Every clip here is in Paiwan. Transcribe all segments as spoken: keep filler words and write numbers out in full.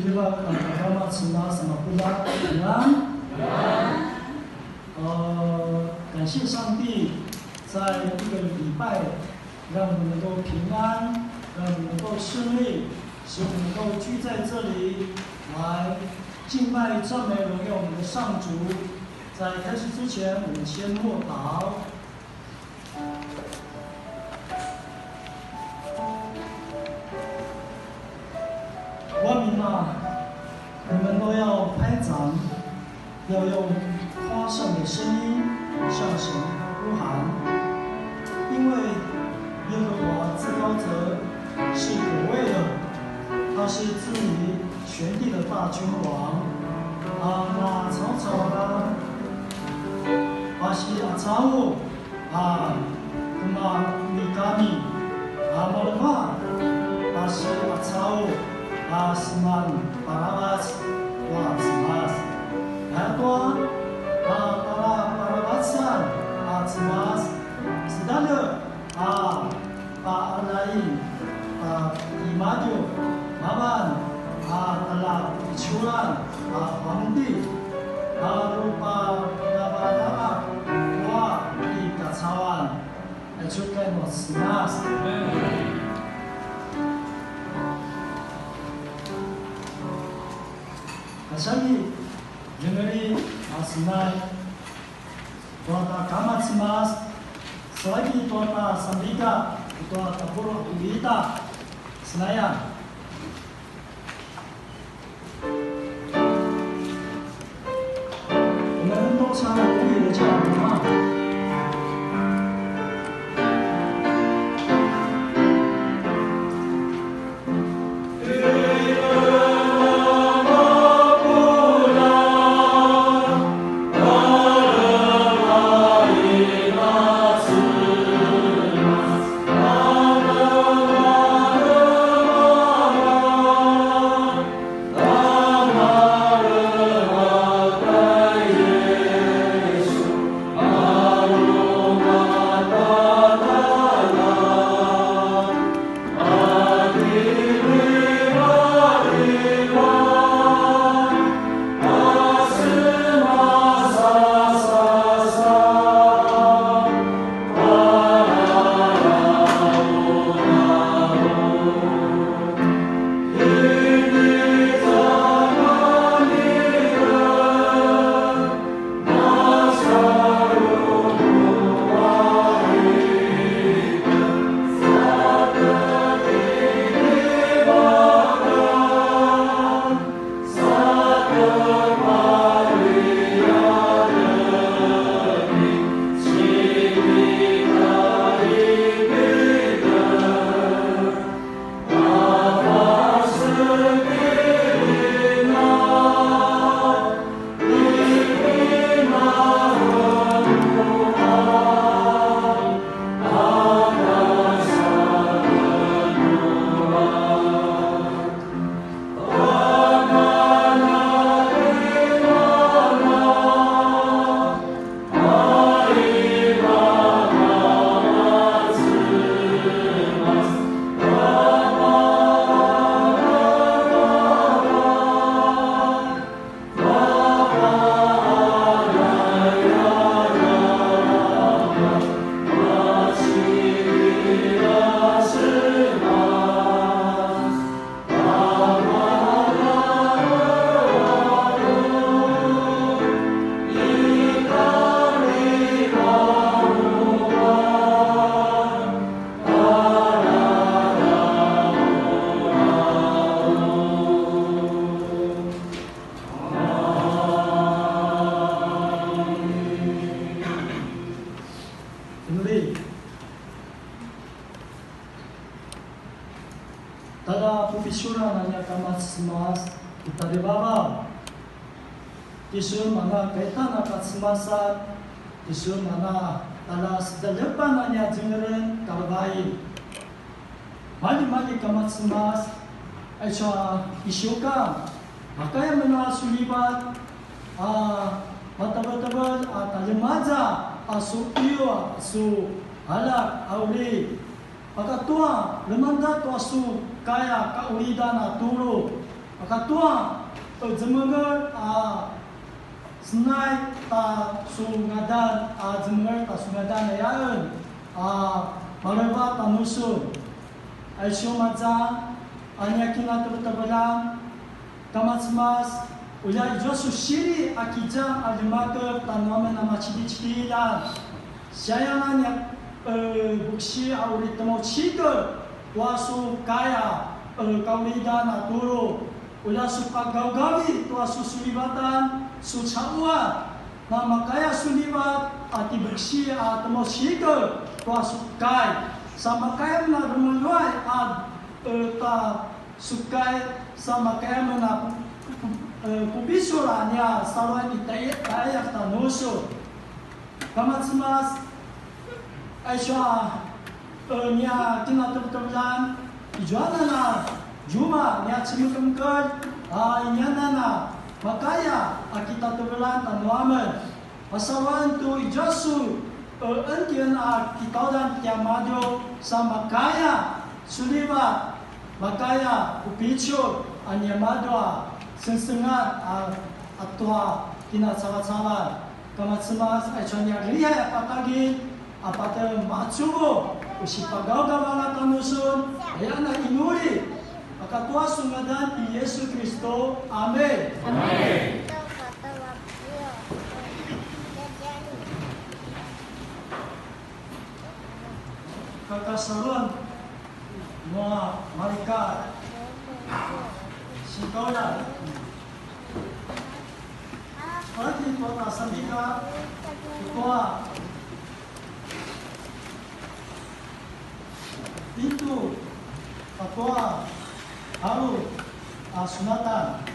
Ira, a, kama Cemas, a mapuljat, 平安。呃，感谢上帝，在一个礼拜，让我们能够平安，让我们能够顺利，使我们能够聚在这里来敬拜、赞美、荣耀我们的上主。在开始之前，我们先默祷。 万民啊，你们都要拍掌，要用夸胜的声音向神呼喊，因为耶和华至高者是可畏的，他是治理全地的大君王。啊，那草草啦，巴西阿草。 a, kemami kami, a, maleva, a, si, a, cau, a, seman paravac tua Cemas. Ayatua, a, tala paravacan, a, Cemas, sedale, a, pa'alain, a, imadju, mavan, a, tala icuran, a, huangti, a, rupa navanava tua i kacauan. Aicu kai nua Cemas. Kasangi, djengeli, a, senai. Tua ta kama Cemas, selagi tua ta sambika, tua ta puru ita, senaya. 我们都唱母语的教堂啊。Tada pupicul a nia Kama Cemas i tjarivavaw. Tisun mana kaitan a kacemasan, tisun mana tala sedelepan a nia djengeren kalevain. Maljimalji Kama Cemas, aicu a isiukang, makaya mena sulivat, a matavetevel a taljemaza a su iyu a su aljak a uri. Pakatua, lemangda tua su kaya kaulidan a tulu. Makatua, e, zemenger a senai ta su ngadan, a zemenger ta su ngadan ayaen, a maleva tjanusun. Aicu maza a nia kinatevetevelan, Kama Cemas, ulja izua su siri a kizang a ljemakev tjanuamen a macidicikilan. Siayang a nia, e, vuksi a uri temaucikel tua su kai a, e, kaqulidan a tulu. Ulja su pagawgawi tua su sulivatan su cauan. Na makaya sulivat a ti vuksi a temaucikel tua su kai. Sa makaya na remeluay a, e, ta su kai, sa makaya amen a pu-, pu-, pu-, e, pupicul a nia saluan i taya-, tayaljayan tjanusun. Kama Cemas, aicu a, e, nia kinatevetevelan, izuanan a zuma nia cemekemekelj, a, inianan a makaya a kitatevelan tjanuamen. Pasaluan tu izua su, e, 恩典 a kitaudan tiamadju sa makaya sulivat, makaya pupicul a niamadju a sengsengan a, a tua kinacavacavan. Kama Cemas, aicu a nia lihay a patagilj, a patje macuvu, u sipagawgaw anga tjanusun, aya na inuli, makatua su ngadan ti Yesu Kristo. Amen. Amen. Kakasaluan nua mareka sikaulan. Pati tua tasantika, tua pintu, katua alu a sunatan.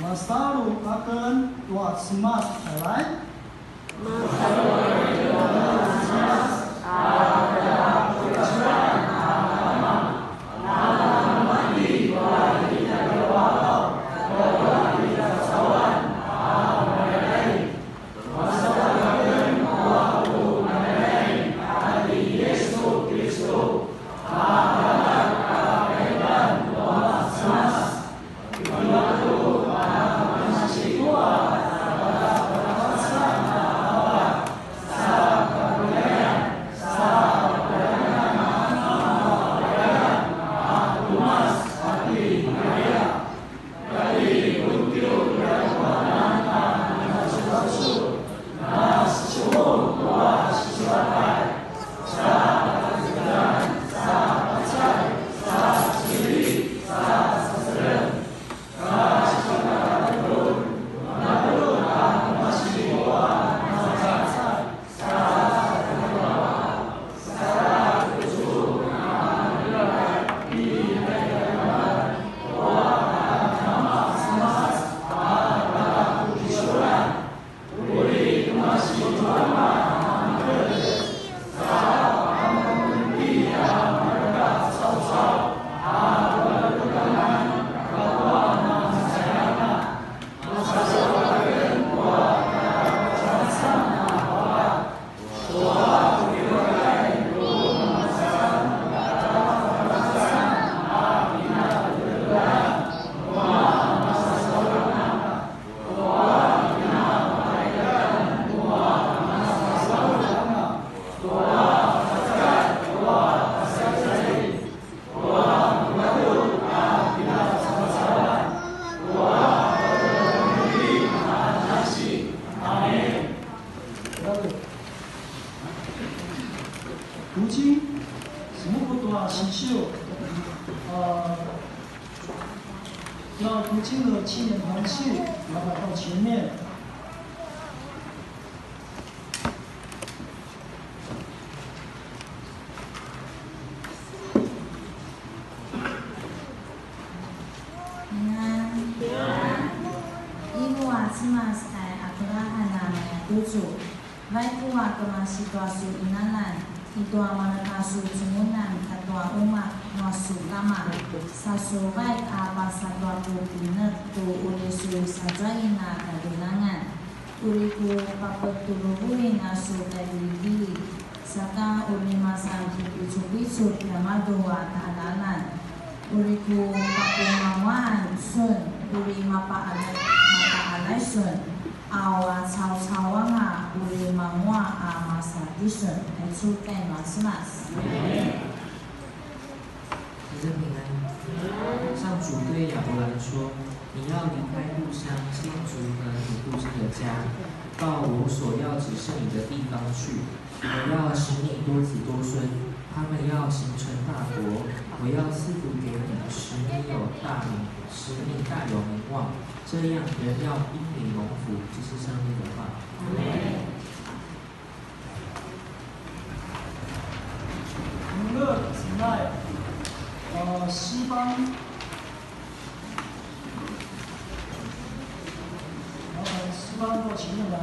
Masalu aken tua Cemas, alright? Amen. 读经，什么不多啊？喜秀，呃，要读经的青年团契，麻烦到前面。 Qivu a Cemas tai Aperaham a mayatucu, vaiku a kemasi tua su qinaljan, i tua mareka su cemunan katua umaq nua su kama, sa su vaik a pasa tua ku pinetj tu uri su sazuain a kadjunangan. Uri ku papetuluin a su tjaivilivililj, saka uri masan pupicupicul tiamadju a taqaljaqaljan. Uri ku papumanguaqan sun, uri mapaqaljay, mapaqaljay sun, a ua caucau anga uri manguaq a masa tisun. Aicu kai Cemas. 大家平安。上主对亚伯兰说：“你要离开故乡、亲族和你父亲的家，到我所要指示你的地方去。我要使你多子多孙，他们要形成大国。我要赐福给你，使你有大名，使你大有名望。这样人要因你蒙福。”这是上帝的话。 我们的姊妹，呃，诗班，麻烦诗班到前面来。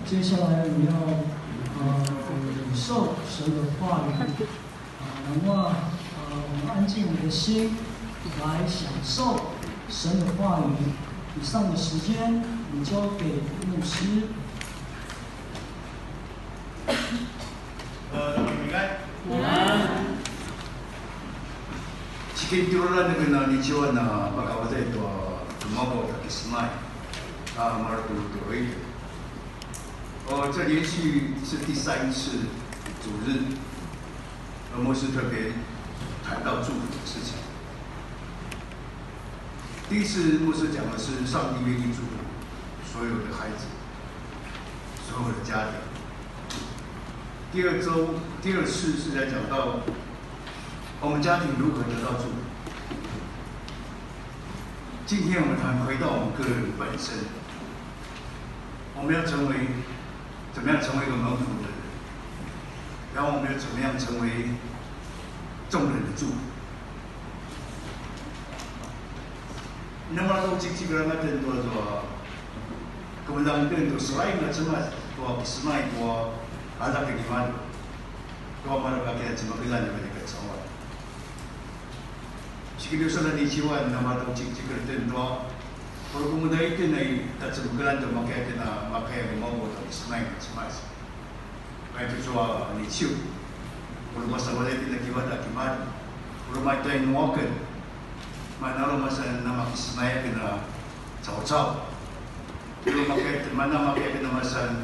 接下来我们要呃领受神的话语，啊，盼望呃我们安静我们的心来享受神的话语。以上的时间我们交给牧师。呃，平安。平安。Cikin tjurala neka na niciwa na pakawazay tua tumabo ta kisemay a mareputjui. 哦，这连续是第三次主日，而牧师特别谈到祝福的事情。第一次牧师讲的是上帝愿意祝福所有的孩子、所有的家庭。第二周，第二次是在讲到我们家庭如何得到祝福。今天我们谈回到我们个人本身，我们要成为怎么样成为一个蒙福的人，然后我们要怎么样成为众人的祝福。Namalaucik sika anga tjen tua tua kemudan tjen tua selain na cemas tua kisemay tua aza kinimal tua malaka kina cemakelan na malika cawan. Sikiliusan a niciwan na mata ucikcikil tjen tua. Uru kemuda itjen a i tacemekelan tua makaya tjen a makaya lumamau tua kisemay na cemas. Paitu sua niciu. Uru masawa itjen a kiwata kimali. Uru maitai muaken. Manalo masa na makisemay tjen a caucau. Uru makaya tjen mana makaya tjen a masan.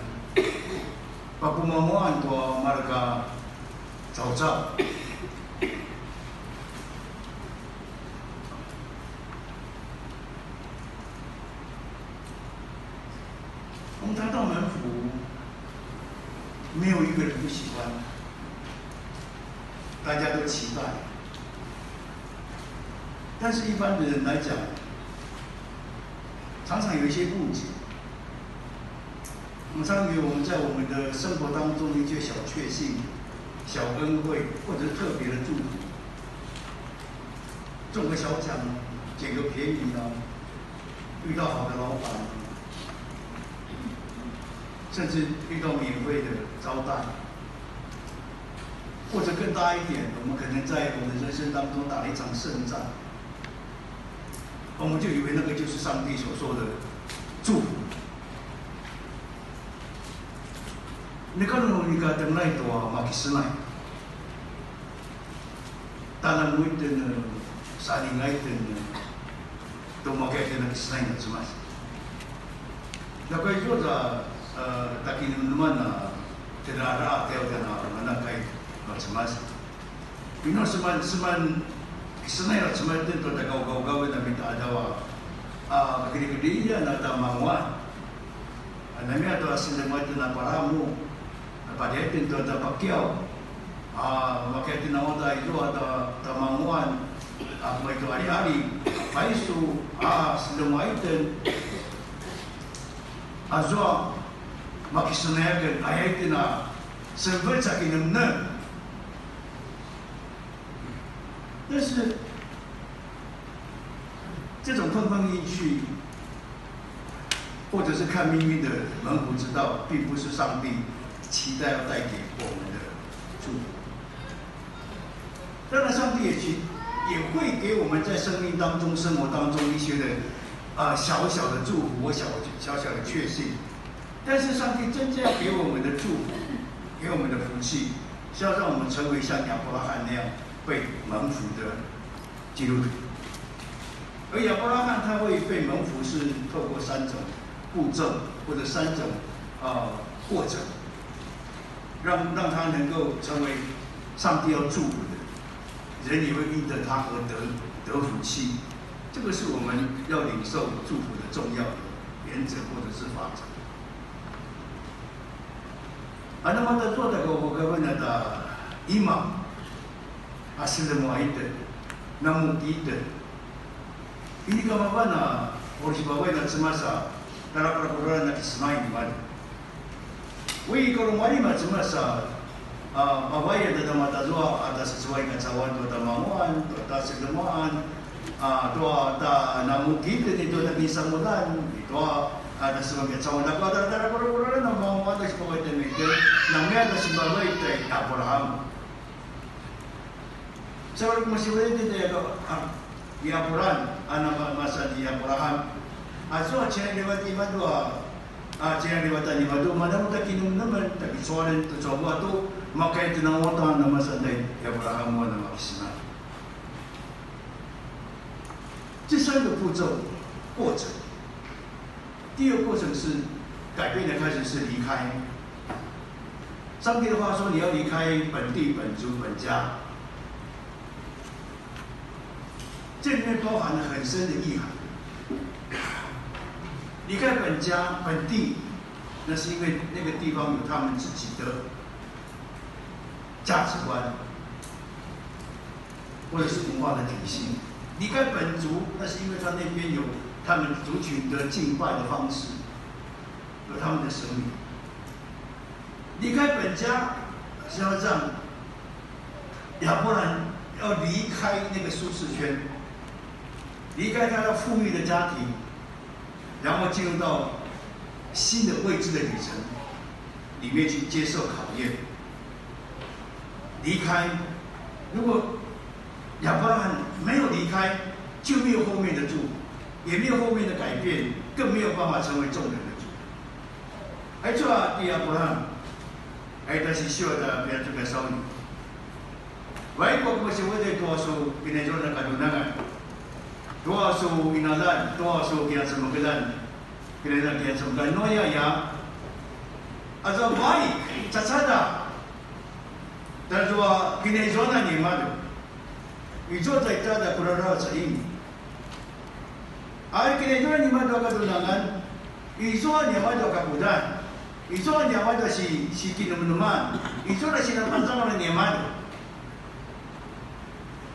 Papumamuan tua mareka caucau. 我们谈到蒙福，没有一个人不喜欢，大家都期待。但是一般的人来讲，常常有一些误解。 我们常以为我们在我们的生活当中一些小确幸、小恩惠，或者是特别的祝福，中个小奖，捡个便宜啊，遇到好的老板，甚至遇到免费的招待，或者更大一点，我们可能在我们人生当中打了一场胜仗， 我们就以为那个就是上帝所说的祝福。Neka nu ika tjengelay tua makisenay. Tanamu itjen, saninga itjen, tua makaya itjen a kisenay na cemas. Nakuya izua, takinemeneman a tjen a ra a tjayaw tjen a mana kai na cemas. Inu seman, seman, seman ira seman tjen tua tja gaugaugaw na mita adawa. A, kedrikedrian a tja manguaq. A, namia tua seman tjen a palamu. Na padiaiten tua tja pakiaw. A, makaitin a uta izua tja, tja manguaq. A, kuma itu ari-ari. Paisu, a, seman tjen. Azua, makisenay aken, ayaiten a, seman tja kinemnem. 但是这种碰碰运气，或者是看命运的门徒之道，并不是上帝期待要带给我们的祝福。当然，上帝也期也会给我们在生命当中、生活当中一些的啊、小小的祝福或小小小的确信。 但是上帝真正要给我们的祝福，给我们的福气，是要让我们成为像亚伯拉罕那样被蒙福的基督徒。而亚伯拉罕他会被蒙福，是透过三种步骤或者三种呃过程，让让他能够成为上帝要祝福的人，也会因着他而得得福气。这个是我们要领受祝福的重要的原则或者是法则。 Anu mata tua tja gaugaugaven a tja ima a selem a ita, namuki ita. Inika mavan a uri sipavai na cemas a tarakurakuralan a kisemay nimadju. Ui, kalau mari ma cemas a, a, pavai a tja matazua a tja sesuai kacauan tua tja manguaq, tua tja selemuan, a, tua tja namuki ita ni tua tja kisamudan, tua, Ata sema kia cawan dako ata ata kuro kuro na mau ata si pawai temi ke na mea ata si pawai tai Abraham. Sa uri kemasi wai ti tai ko i Abraham ana ma masa di Abraham. Aso a cina dewa ti madua a cina dewa tani madua mana uta kinum nemen taki soalen tu sobu atu makai tu na wata na masa tai Abraham wana makisina. 这三个步骤过程，第一个过程是改变的开始，是离开。上帝的话说，你要离开本地、本族、本家，这里面包含了很深的意涵。离开本家、本地，那是因为那个地方有他们自己的价值观，或者是文化的体系。离开本族，那是因为他那边有他们族群的敬拜的方式，有他们的神明。离开本家是要让亚伯兰要离开那个舒适圈，离开他的富裕的家庭，然后进入到新的未知的旅程里面去接受考验。离开，如果亚伯拉罕没有离开，就没有后面的祝福，也没有后面的改变，更没有办法成为众人的祝福。Aicu a ti Abraham, ai ta sisiu ta pia tu ka sauni. Vaiku a kemasi uta i tua su kinaizuanan a kadjunangan, tua su inalan, tua su kiacemekeljan, kinaizuanan kiacemekeljan. Nuaya ya, aza vaik, cacada. Tazua kinaizuanan nimadju. Izua taitada kurarau sa ini. Ari kinaizuanan nimadju a kadjunangan, izua nimadju a kakudan, izua nimadju a si, si kinemeneman, izua a sinapazangal nimadju.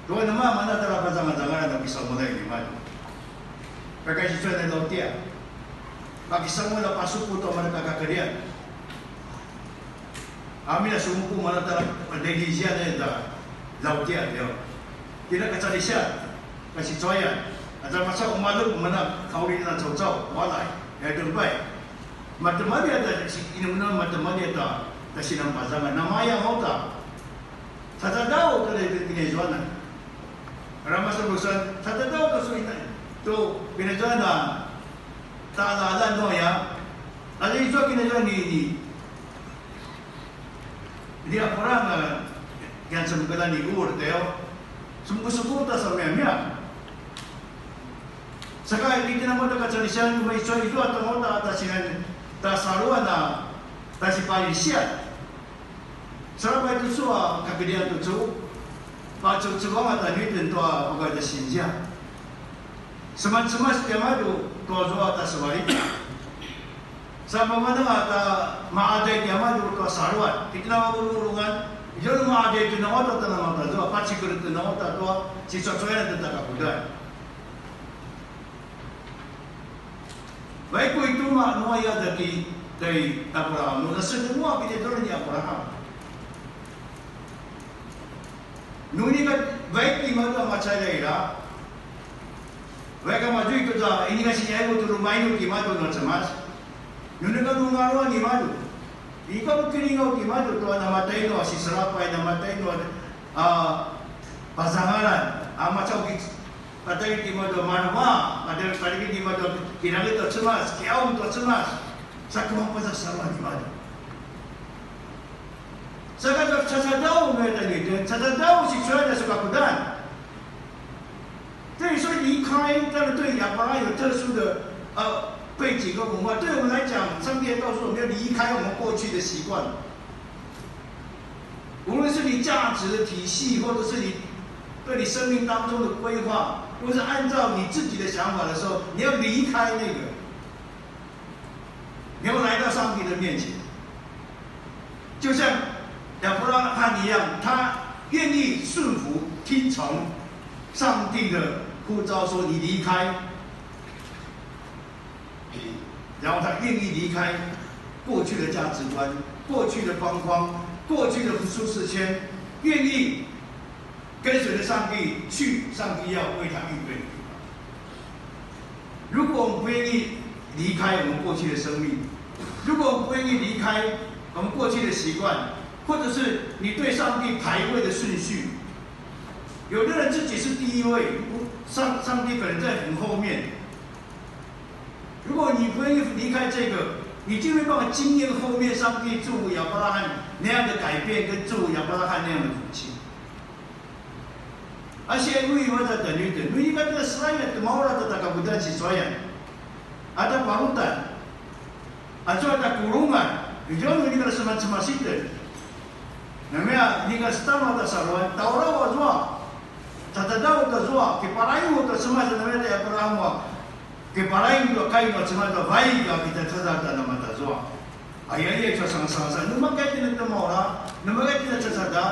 Tua nema mana tara pazangazangalan a kisamulai nimadju. Kakasi cuan a lautia. Pakisamulai pasupu tua mana kakakedrian. Amin a sumupu mana ta Indonesia na ta lautia dia. Kina kacalisiat, kasicuayan. Aza masa umalem mana kaulin na caucau, walay, ya dembay. Matemali ata si inumna matemali ata ta sinang pasangan. Namaya mauta. Tatadau ta le kinaizuanan. Ramasa lusan, tatadau ta su ina. Tu kinaizuanan. Ta ala ala no ya. Ada izua kinaizuanan ni, ni. Dia Abraham, kian semkela ni ur teo. Sumku suku ta sa mia mia. Saka ini kina mo ta kacalisian kuma izua izua ta mo ta ta sinan ta saruan ta ta si palisian. Sarapay tucu a kakedian tucu. Pacucuvanga ta niten tua pagay ta sinzia. Semansemas tiamadju tua zua ta sevalit. Sa mamananga ta maaday tiamadju tua saruan. Kitna mavuruvurungan. Izua nu maaday tu nangata ta nangata zua. Pacikel tu nangata tua. Sicuacuayan tu ta kakudan. Vaiku itu ma nuaya daki dari Abraham. Nu nasenua kita dulu ni Abraham. Nu ini kan baik di mana macam ira. Vaiku maju itu dah ini kasih nyai tu rumah ini di mana tu cemas. Nu ini kan rumah ni mana. Ika bukilingaw timadju tua namatay nua siselapay, namatay nua, a, pazangalan, a, macam ki-, patay timadju manema, patay, patay timadju kinangit tua cemas, kiaung tua cemas, sa kemang pazasama timadju. Sa ka sa, sa, sa daw me tadi, sa, sa daw si cuya sa kakudan. 这里说离开，当然对亚伯拉罕有特殊的，呃，背景跟文化。对我们来讲，上帝告诉我们要离开我们过去的习惯，无论是你价值的体系，或者是你对你生命当中的规划，如果是按照你自己的想法的时候，你要离开那个。 你要来到上帝的面前，就像亚伯拉罕一样，他愿意顺服、听从上帝的呼召，说：“你离开。”然后他愿意离开过去的价值观、过去的框框、过去的舒适圈，愿意 跟随着上帝去，上帝要为他预备的地方。如果我们不愿意离开我们过去的生命，如果我们不愿意离开我们过去的习惯，或者是你对上帝排位的顺序，有的人自己是第一位，上上帝可能在很后面。如果你不愿意离开这个，你就没办法经验后面上帝祝福亚伯拉罕那样的改变，跟祝福亚伯拉罕那样的福气。 A siaivuiv a ta tjanuitjen, nu inika tja selain a temaula ta tja kakudan sisuayan, a tja parutan, azua tja kulungan, izua nu inika semacemasit. Namaya inika setama ta saluan, tauraw azua, tatadaw tazua, kiparayu ta semasa namaya ta Abraham a, kiparaing tua kai nua Cemas tua vaik a kitacadja ta namatazua. Ayaya tua sangasangasan. Nu makaya itjen a temaula, nu makaya itjen a cacadja,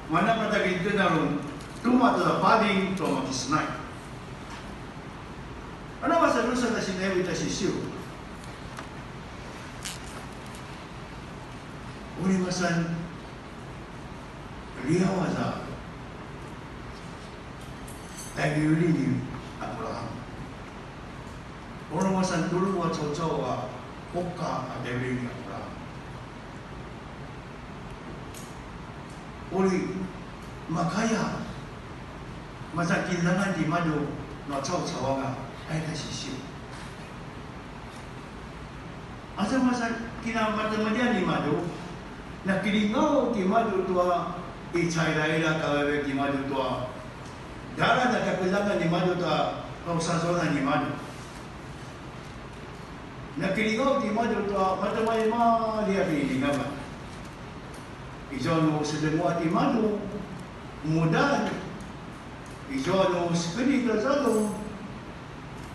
mana patagin tu narun, tu mata pading, tua makisenay. Ana masa nu sa ta sinay ita sisiu. Uri masan liaw aza taivililj ni Abraham. Uri masan tulu a caucau a puka a taivililj ni Abraham. Uri makaya masa kineljang timadju nua caucau anga, ai ta sisiu. Aza masa kinamadjamadjan nimadju, na kilingaw timadju tua i cairaira kaveve timadju tua, dara na kakeljangan nimadju tua, kausazuanan nimadju. Na kilingaw timadju tua, matamaimali a pilingavan. Izua nu sedenguaq timadju, mudan. Izua nu sekedri tua zaljum.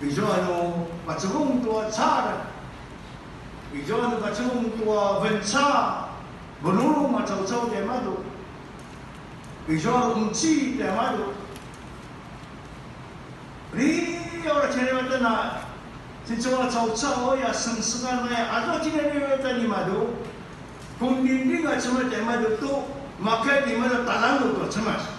Izua nu pacevung tua car. Izua nu pacevung tua venca. Venulung a caucau tiamadju. Izua nu qemci tiamadju. Ri ora cere tena. Since ora caucau ya sengsengan ya. Azua cere tena nimadju. Kundinding a Cemas tiamadju tu. Maka timadju talangu tua Cemas.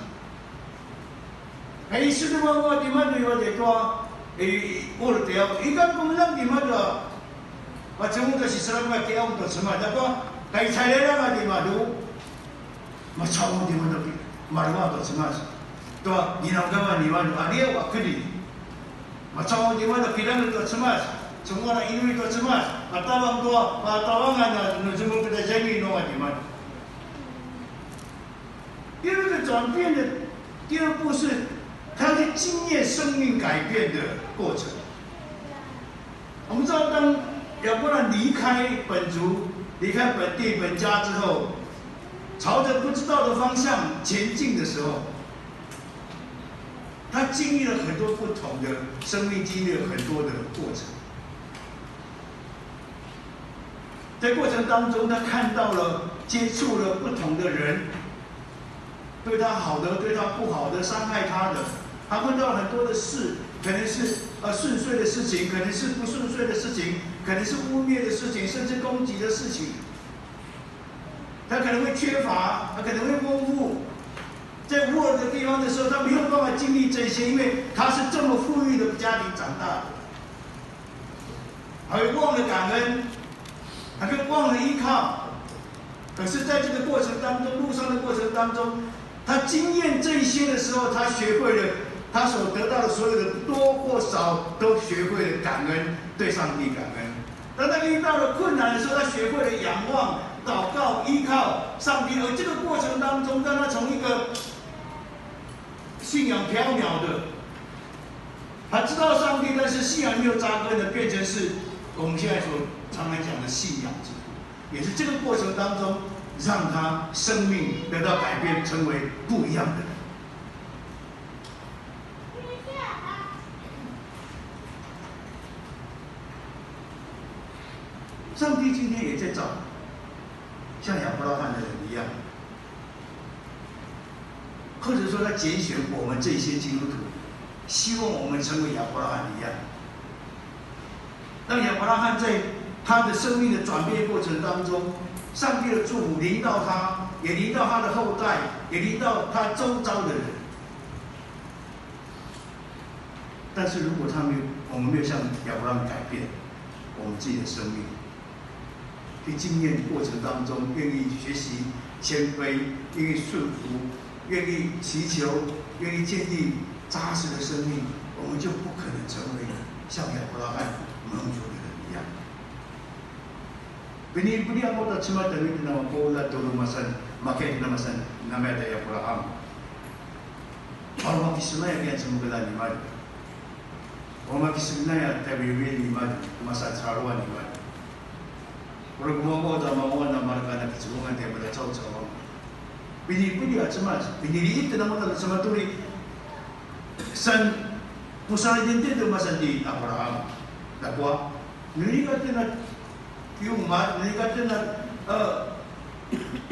Ai, sudumanga timadju iwa tetua, e, ur teo, ikan kumulang timadju a, pacungu ta siserang ka kiaung tua Cemas, dapa, kai cairanga timadju, macau timadju ki, marua tua Cemas, tua, ginaugavan timadju, adia wa kedi, macau timadju kilang tua Cemas, semua na inui tua Cemas, atavang tua, atavangan na, nu semua kita jadi nua timadju. 第二个转变的第二步是他去经验生命改变的过程。我们知道，当亚伯拉罕离开本族、离开本地本家之后，朝着不知道的方向前进的时候，他经历了很多不同的生命，经历了很多的过程。 在过程当中，他看到了、接触了不同的人，对他好的、对他不好的、伤害他的，他碰到很多的事，可能是呃顺遂的事情，可能是不顺遂的事情，可能是污蔑的事情，甚至攻击的事情。他可能会缺乏，他可能会丰富。在孤儿的地方的时候，他没有办法经历这些，因为他是这么富裕的家庭长大的。 还会忘了感恩，还会忘了依靠。可是在这个过程当中，路上的过程当中，他经验这些的时候，他学会了，他所得到的所有的多或少，都学会了感恩，对上帝感恩。当他遇到了困难的时候，他学会了仰望、祷告、依靠上帝。而这个过程当中，让他从一个信仰缥缈的，他知道上帝，但是信仰没有扎根的，变成是我们现在所常常讲的信仰之父，也是这个过程当中让他生命得到改变，成为不一样的人。上帝今天也在找像亚伯拉罕的人一样， 或者说他拣选我们这些基督徒，希望我们成为亚伯拉罕一样，让亚伯拉罕在他的生命的转变过程当中，上帝的祝福临到他，也临到他的后代，也临到他周遭的人。但是如果他没有，我们没有像亚伯拉罕改变，我们自己的生命，去经验过程当中，愿意学习谦卑，愿意顺服，愿意祈求，愿意建立扎实的生命，我们就不可能成为像亚伯拉罕蒙福的人一样。Pinili a uta Cemas tjanuitjen a mapuljat, tulu masan, makaya itjen a masan namaya tjay Abraham. Aru makisenay a kiyan cemekeljan nimadju. Aru makisenay a tjaviavian nimadju, masa caruan nimadju. Uri kemauda mavan a mareka na kicevungan tjay mada caucau. Pinili a Cemas, pinili itjen a uta Cemas turi. San, pusaladj itjen tu masan ti Abraham. Ljakua, nu inika itjen a kiumalj, nu inika itjen a, eh,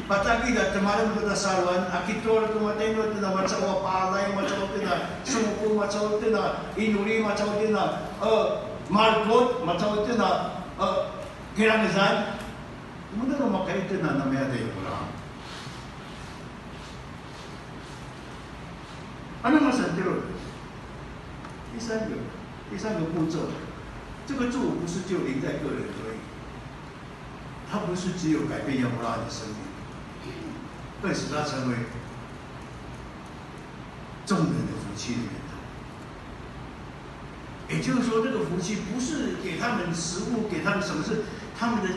patagilj a temalem tu ta saluan, a kitulu tu matainu itjen a macaqu a palai, macaqu itjen a supu, macaqu itjen a inuli, macaqu itjen a, eh, malput, macaqu itjen a, eh, kilangezan. Kemuda nu makaya itjen a namaya tjay Abraham. Anu masan tjelu. 第三个，第三个步骤，这个祝福不是只有临在个人而已，它不是只有改变亚伯拉罕的生命，更使他成为众人的福气的源头。也就是说，这个福气不是给他们食物，给他们什么，是他们的，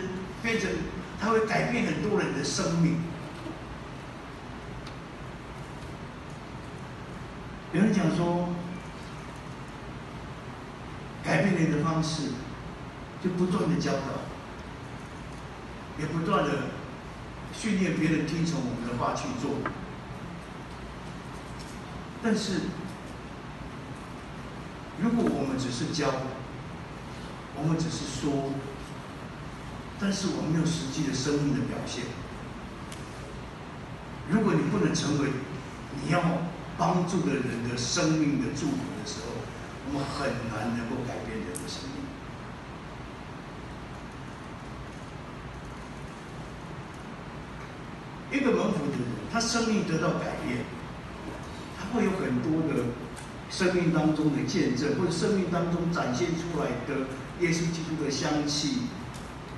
变成，他会改变很多人的生命。有人讲说，改变人的方式，就不断的教导，也不断的训练别人听从我们的话去做。但是，如果我们只是教，我们只是说，但是我们没有实际的生命的表现，如果你不能成为你要帮助的人的生命的祝福的时候，我们很难能够改变人的生命。一个蒙福的人，他生命得到改变，他会有很多的生命当中的见证，或者生命当中展现出来的耶稣基督的香气，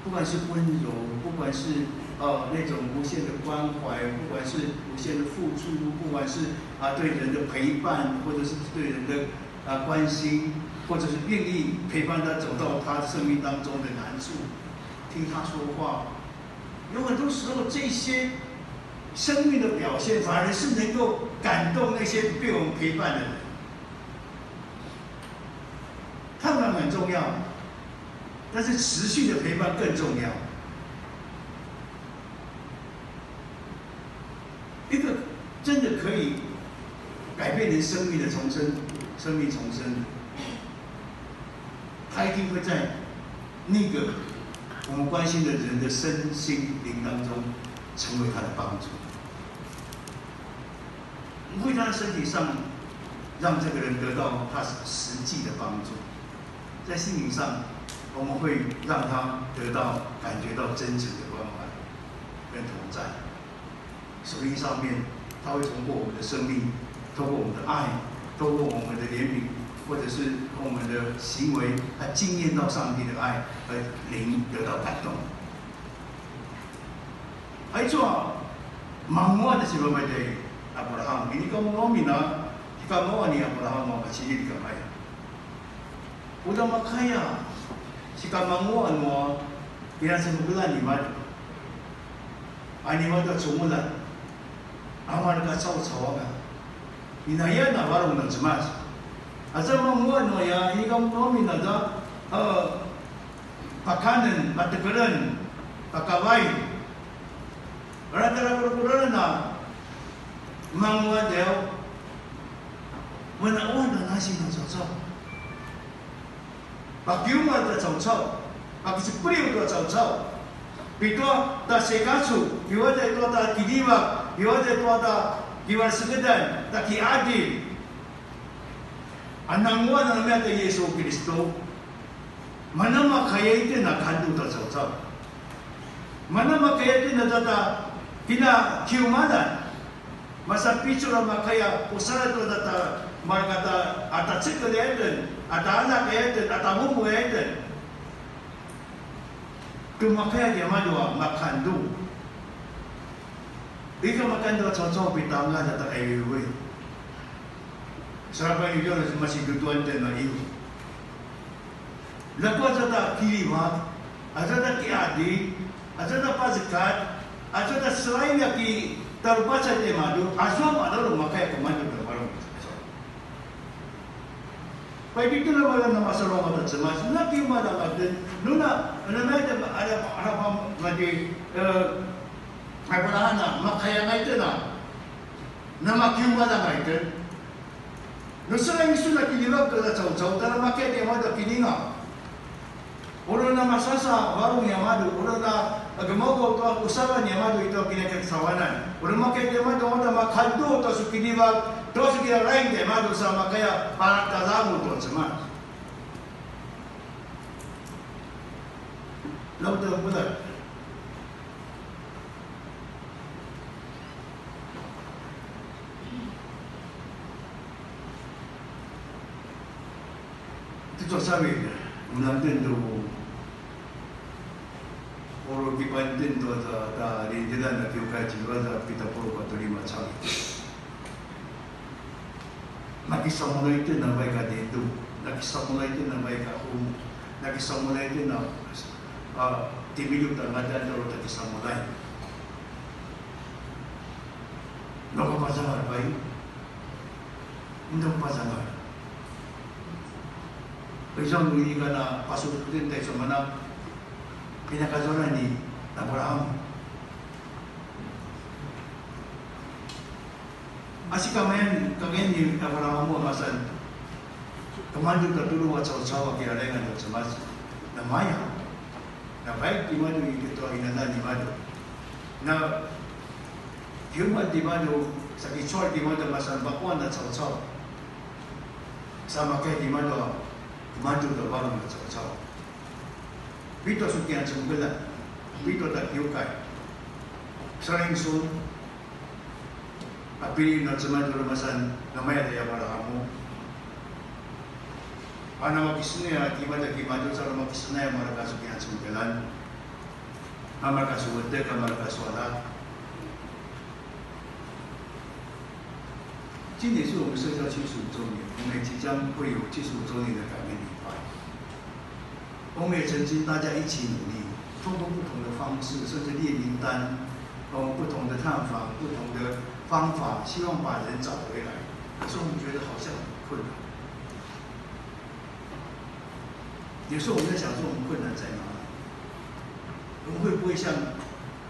不管是温柔，不管是，呃，那种无限的关怀，不管是无限的付出，不管是，啊，对人的陪伴，或者是对人的，啊，关心，或者是愿意陪伴他走到他生命当中的难处，听他说话。有很多时候，这些生命的表现反而是能够感动那些被我们陪伴的人。 看板很重要，但是持续的陪伴更重要。一个真的可以改变人生命的重生，生命重生，他一定会在那个我们关心的人的身心灵当中成为他的帮助。 为他的身体上，让这个人得到他实际的帮助。在心灵上，我们会让他得到感觉到真诚的关怀跟同在。属灵上面，他会通过我们的生命，通过我们的爱，通过我们的怜悯，或者是通过我们的行为，他经验到上帝的爱，而灵得到感动。 Aicu a manguaq a sipapay tjay Abraham, inika mun nu amin a sikamaw ni Abraham a kaciljing kamaya. Uta makaya sikamanguaq nua pinacemekeljan nimadju, a nimadju a cungulan, a mareka caucau anga. Inaya na varung na Cemas. Aza manguaq nua ya, inika mun nu amin aza, eh, pakanen, patekelen, pakavai. Ula tara kurakuraren a manguaq tiaw, venaqavan a nasi na caucau. Pakiumalj ta caucau, pakicepeliw ta caucau. Pitua ta sekacu, piuatai tua ta kidivak, piuatai tua ta kivaljesekedan, ta kiadil. A nanguaq a namaya tjay Yisu Kiristu, mana makaya itjen a kandu ta caucau. Mana makaya itjen a tja kinakiumaljan. Masa picul a makaya pusaladj tua tja mareka tja, a tja cekelj itjen, a tja aljak itjen, a tja vuvu itjen. Makaya tiamadju a makandu. Ika makandu a caucau pitanga ta taqayuy. Sarapan iyu na masitutuan tjen a iyu. Ljakua aza ta kiljivak, aza ta kiqadilj, aza ta pazekat, aza ta selain a ki tarupaca tiamadju, azua madjalu makaya kemadju ta varung. Pai pitju na mavan na masalu angata Cemas, na kiumalj anga itjen, nu na, na maya, ada, ada, ada, mati, eh, Abraham na, makaya anga itjen na, na makiumalj anga itjen. Nu selain sun a kiljivak tua caucau, tara makaya tiamadju a kiljingaw. Uri na masasa varung niamadju, uri na gemaugaw tua usavan niamadju i tua kinakaicawanan. Uri makaya tiamadju a makandu tua su kiljivak, tua su kiljalaing tiamadju sa makaya paratazangu tua Cemas. Lau tua budak. Ti tua cavilj, unan itjen tu, uri kipan itjen tua ta, ta rindilan a kiukai tjelu a pita puluq katua lima cavilj. Nakisamulja itjen a vaik a didu, nakisamulja itjen a vaik a humu, nakisamulja itjen a, a, timiljut a ngadan tua ta kisamulja. Neka pazangal pai, neka pazangal. Pai sa nu inika na pasutu itjen ta i sumana, pinakazuanan ni Abraham. A sikamayan, kamayan ni Abraham a masan, kemadju ta tulu a caucau a kiljalaingan tua Cemas. Na maya, na vaik timadju i tua inaljan nimadju. Na kiumalj timadju, sa kicual timadju masan vaquan a caucau. Sa makaya timadju a kemadju ta varung a caucau. Pitju su kiyan cemekeljan, pitju ta kiukai. Selain sun, a pilin a Cemas tua masan, namaya ta Abraham. A namakisenay a timadju kimadju, sa namakisenay a mareka su kiyan cemekeljan. A mareka su vetjek, a mareka su aljak. 今年是我们社教七十五周年，我们也即将会有七十五周年的感恩礼拜。我们也曾经大家一起努力，通过不同的方式，甚至列名单，用不同的探访、不同的方法，希望把人找回来。可是我们觉得好像很困难。 有时候我们在想说，我们困难在哪里？我们会不会像，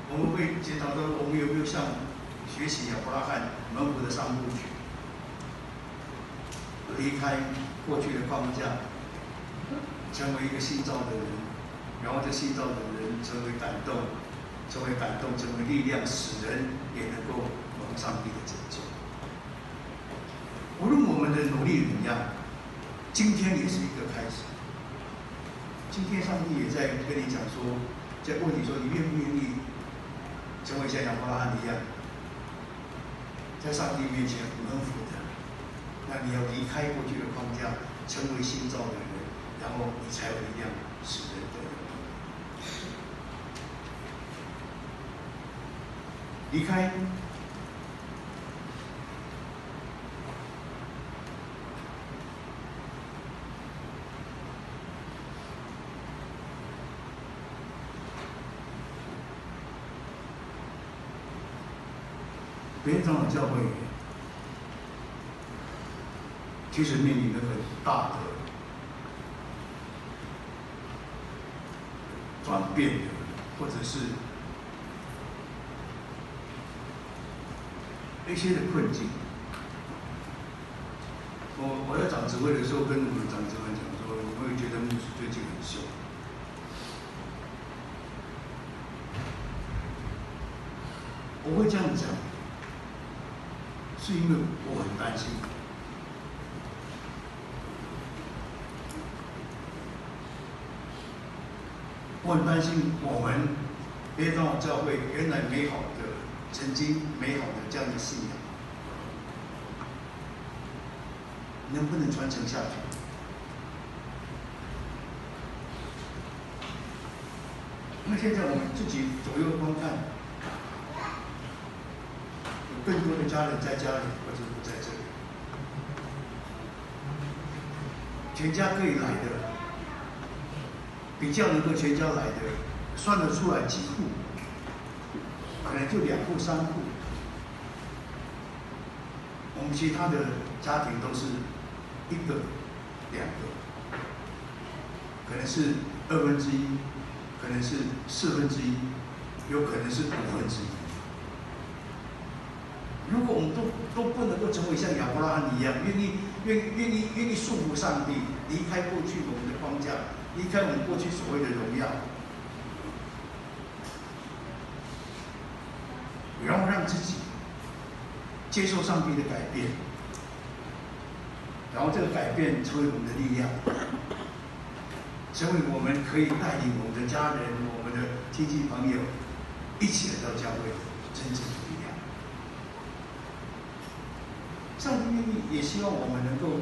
我们会检讨说，我们有没有像学习亚伯拉罕蒙福的三部曲，离开过去的框架，成为一个新造的人，然后这新造的人成为感动，成为感动，成为力量，使人也能够蒙上帝的拯救。 无论我们的努力怎样，今天也是一个开始。今天上帝也在跟你讲说，在问你说，你愿不愿意成为像亚伯拉罕一样，在上帝面前蒙福的？那你要离开过去的框架，成为新造的人，然后你才有力量使人得永生。离开 北长老教会其实面临着很大的转变，或者是一些的困境。我我在长执会的时候，跟我们长执会讲说，我也觉得牧师最近很凶。我会这样讲，是因为我很担心。 我很担心我们北长老教会原来美好的、曾经美好的这样的信仰，能不能传承下去？现在我们自己左右观看，有更多的家人在家里，或者不在这里。全家可以来的，比较能够全家来的，算得出来几户，可能就两户三户。我们其他的家庭都是一个、两个，可能是二分之一，可能是四分之一，有可能是五分之一。如果我们都都不能够成为像亚伯拉罕一样，愿意愿愿意愿意顺服上帝，离开过去我们的框架，离开我们过去所谓的荣耀，然后让自己接受上帝的改变，然后这个改变成为我们的力量，成为我们可以带领我们的家人、我们的亲戚朋友一起来到教会，真正的力量。上帝愿意，也希望我们能够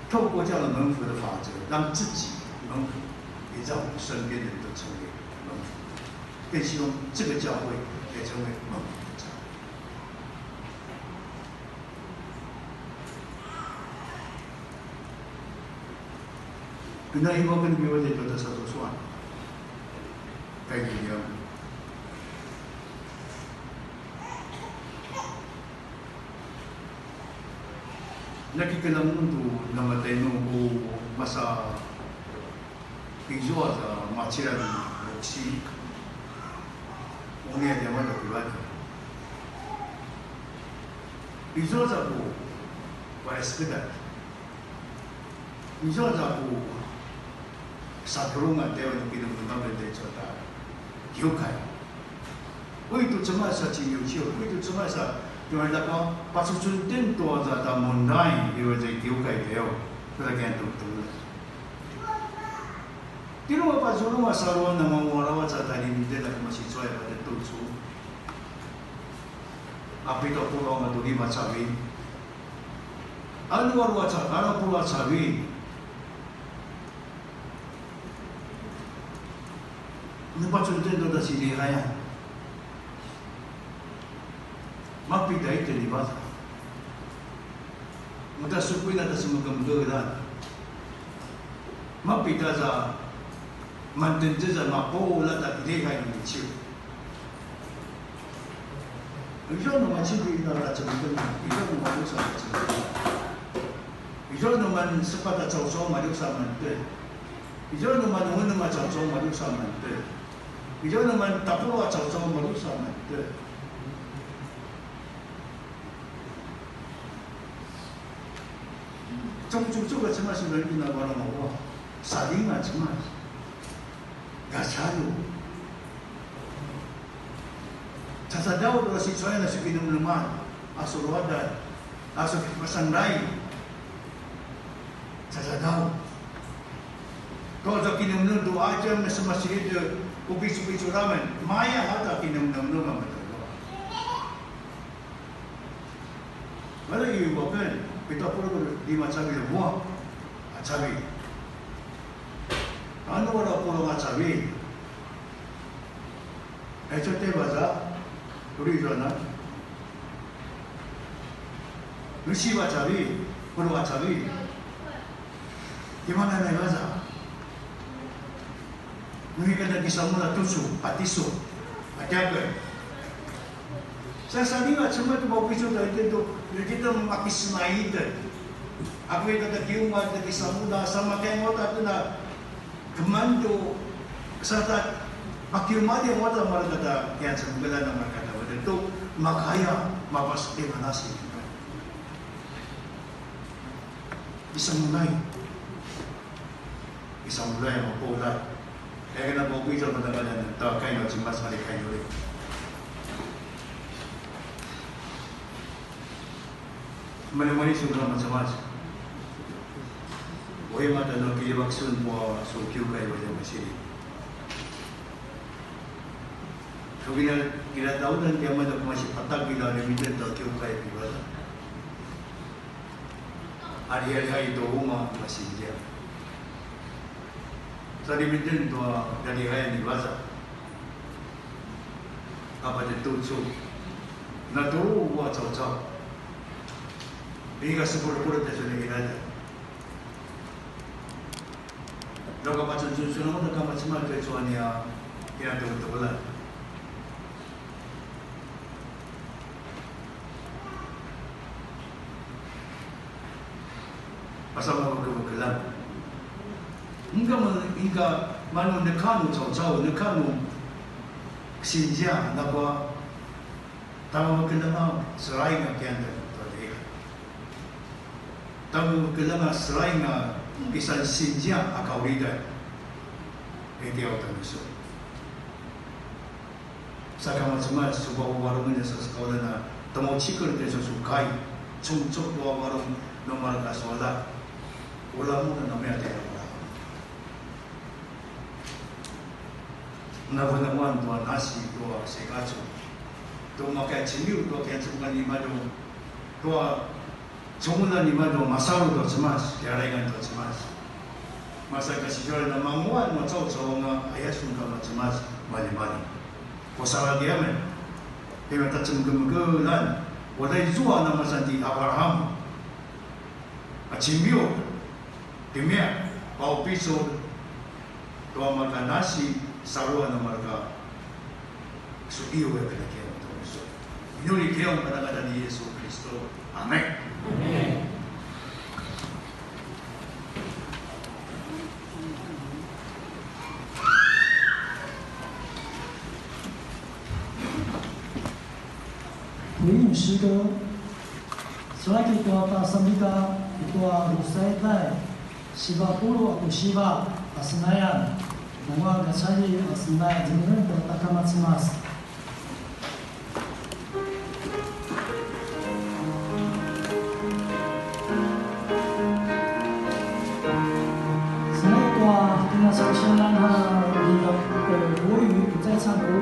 透过这样的蒙福的法则，让自己蒙福，也让我们身边的人都成为蒙福，更希望这个教会也成为蒙福的教会。Pinahiwakan biwali tuta sasusuan. Kaya niya. Nakikilangutang namatay nu ku masa izua za macilal ni Roxy. Uni a djamada kivadaq. Izua za ku va eskedar. Izua za ku sapulungan taiwan kinemenemen taicu ta kiukai. Ui tu Cemas a cingiuciu, ui tu Cemas a, tua ljakua pacucun tjen tua za ta mundai, iwa za kiukai taiwan, tua kian tu tu. Tinu a pazulung a saluan a manguarawa ca tali ni tela kemasi cuai pada tucu. A pitu a puluq anga tu lima cavilj. Alu alu a ca, alu puluq a cavilj. Nu pacun tjen tu ta sinihaya. Mapida itjen i vasa. Uta sukuin a ta semekemekelj a. Mapida za mantjez a mapuljat a kiljivak nua Yesu. Izua nu macidilj a tja cemekemekelj, izua nu madrusa a tja cemekemekelj. Izua nu mansepatj a caucau madrusa mantjez. Izua nu manunem a caucau madrusa mantjez. Izua nu mantapuluq a caucau madrusa mantjez. Caucau a Cemas nu ina varung a ua. Saljinga a Cemas. Gacalju. Cacadaw tua sicuayan a su kinemeneman, a su ruadal, a su kipasanray. Cacadaw. Tua za kinemenem tu aca na semasilid ku picupicul amen, maya hata kinemenem nu mamadalua. Mala i waken, pitu a puluq lima cavilj a mua a cavilj. Anu alu a puluq a cavilj. Aicu tjaivaza, uri zua na. Nu siva cavilj, puluq a cavilj. Tima na naivaza. Nu ika na kisamulja tucu, a tisu, a tiaken. Sa saljinga a Cemas tu maupicul ta itjen tu, nu kita makisenay itjen. Aku ika ta kiumalj ta kisamulja, sa makaya uta tu na keman tu, sa ta pakiumalj uta mareka ta kian semekeljan a mareka ta uta tu, makaya mapaseqingan a nasi. Kisamulja. Kisamulja a mapuljat. Kaya kana maupicul a kadjamadjaman, ta kai nua Cemas, ari kai nua uri. Mali mali su kala macam macam. Oi mata no kiljivak sun pua su kiukai valjak masini. Su kina kila taudan kiamat aku masih patag kila limited ta kiukai kivaljak. Ari-ari-ari tu umaq masinzia. Sa limiten tua dadihayan i Vaza. Apa tjen tucu. Natu a caucau. Iga sepuluh-puluh tjen suni ilada. Doka pacun sun sun namun doka macam mana kecuali ya, ya tau-tau lah. Pasal mau ke-, kekelang. Inika men-, inika manu neka nu caucau, neka nu sinzia, nakua tamamekeljenga selain a kian dan. Tamamekeljenga selain a isan sinzia a kaulidan. Iti au tanusu. Saka macam mana su a varung ini sa sekaulan a temaucikel tjen su su kai, cungcuk tua varung nu mareka su aljak. Ula mun a namaya tjen ula. Navunavuan tua nasi tua sekacu. Tua makaya cimiu tua kian cemukan nimadju. Tua Cungulan nimadju masalu tua Cemas, kiaraingan tua Cemas. Masa kasidjualan a manguaq nua caucau anga aya sun kama Cemas, malimali. Ku salagi amen. Tima ta cemekemekelan, uta izua namasan ti Abraham. A cimiu, timia, paupicul, tua mareka nasi, saluan a mareka su iu ya kena kiyaw tua su. Inuli kiyaw pada ngadan ni Yesu Kristo. Amen. Amen. 回应诗歌，Salaki tua ta sambika i tua Rusaitai, siva puluq a ku siva a senayan, nanguaq a kacalji a senayan, zemenen tua ta kama Cemas. Senayan tua kina sa sianan ha, 国语，不再唱国语。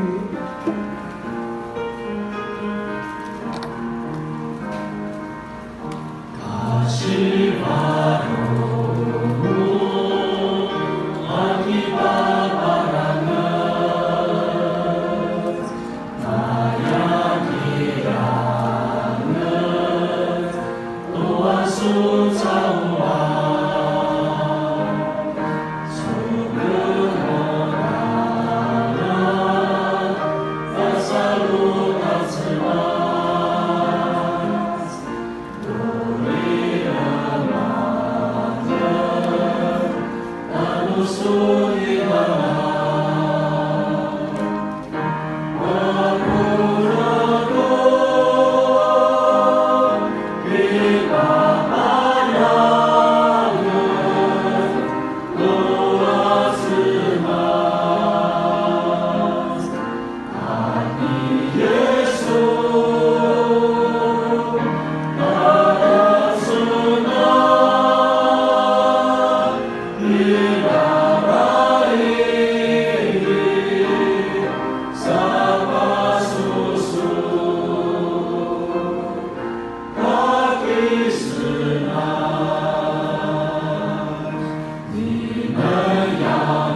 你们要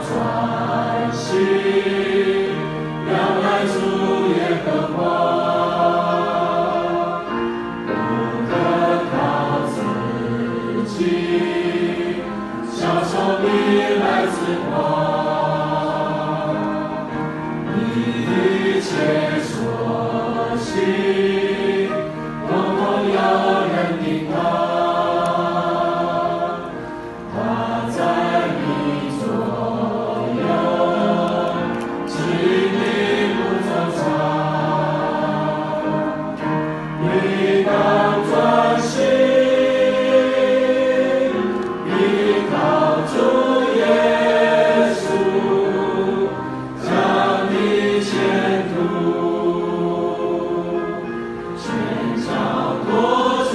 专心仰赖主耶和华，不可靠自己，小小的来自光，你一切所行，统统要认定他。 他在你左右，使你不走散。你当专心依靠主耶稣，将你前途全交托主。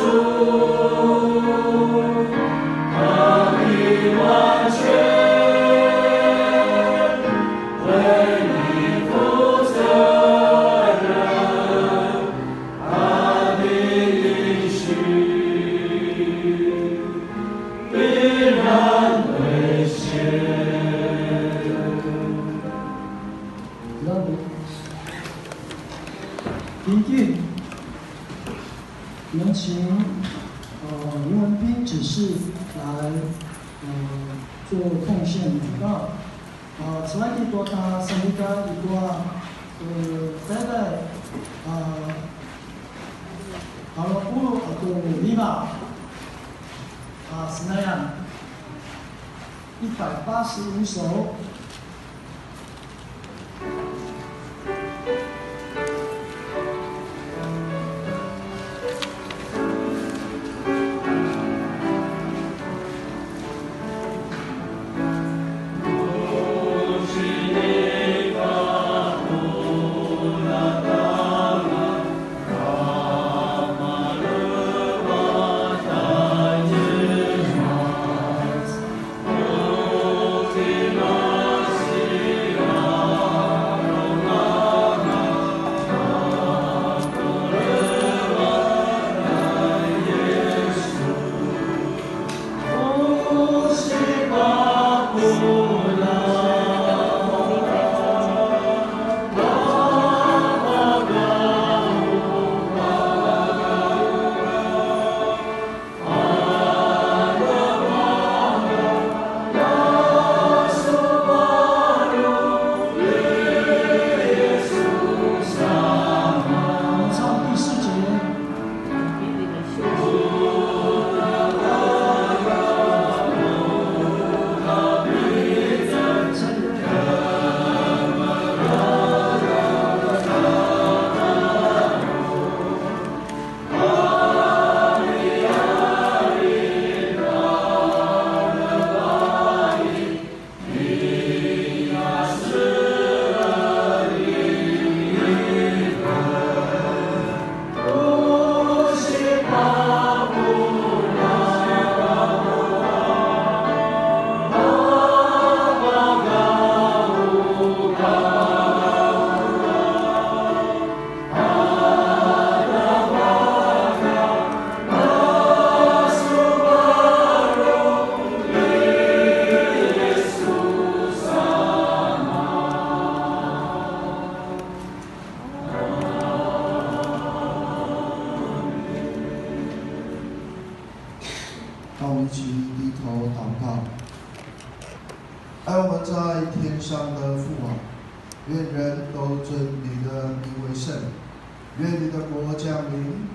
我们请呃刘文斌执事来呃做奉献祷告。呃，此外，tua ta sanguka i tua uh, taiday uh, alu a puluq katua lima a senayan, 一百八十五首。让我们一起低头祷告。爱我们在天上的父啊，愿人都尊你的名为圣，愿你的国降临，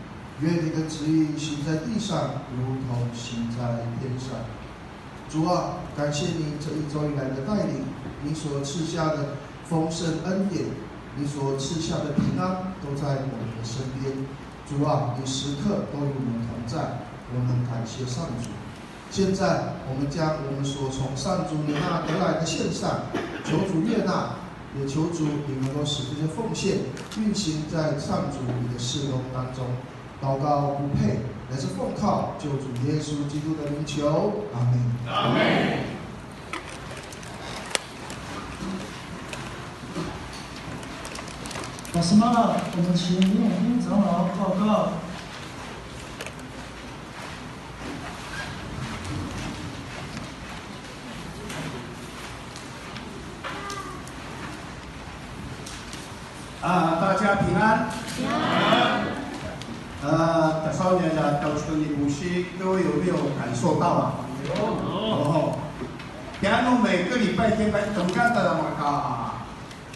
愿你的旨意行在地上，如同行在天上。主啊，感谢你这一周以来的带领，你所赐下的丰盛恩典，你所赐下的平安都在我们的身边。主啊，你时刻都与我们同在，我们感谢上主。现在我们将我们所从上主你那得来的献上，求主悦纳，也求主你能够使这些奉献运行在上主你的事工当中。祷告不配，乃是奉靠救主耶稣基督的名求，阿门。阿门。Pasemalaw, 我们请林永斌长老报告。 啊，大家平安。平安。呃，打扫你的，到处的东西，各位有没有感受到啊？有。哦，平安每个礼拜天，拜，怎么看到的嘛？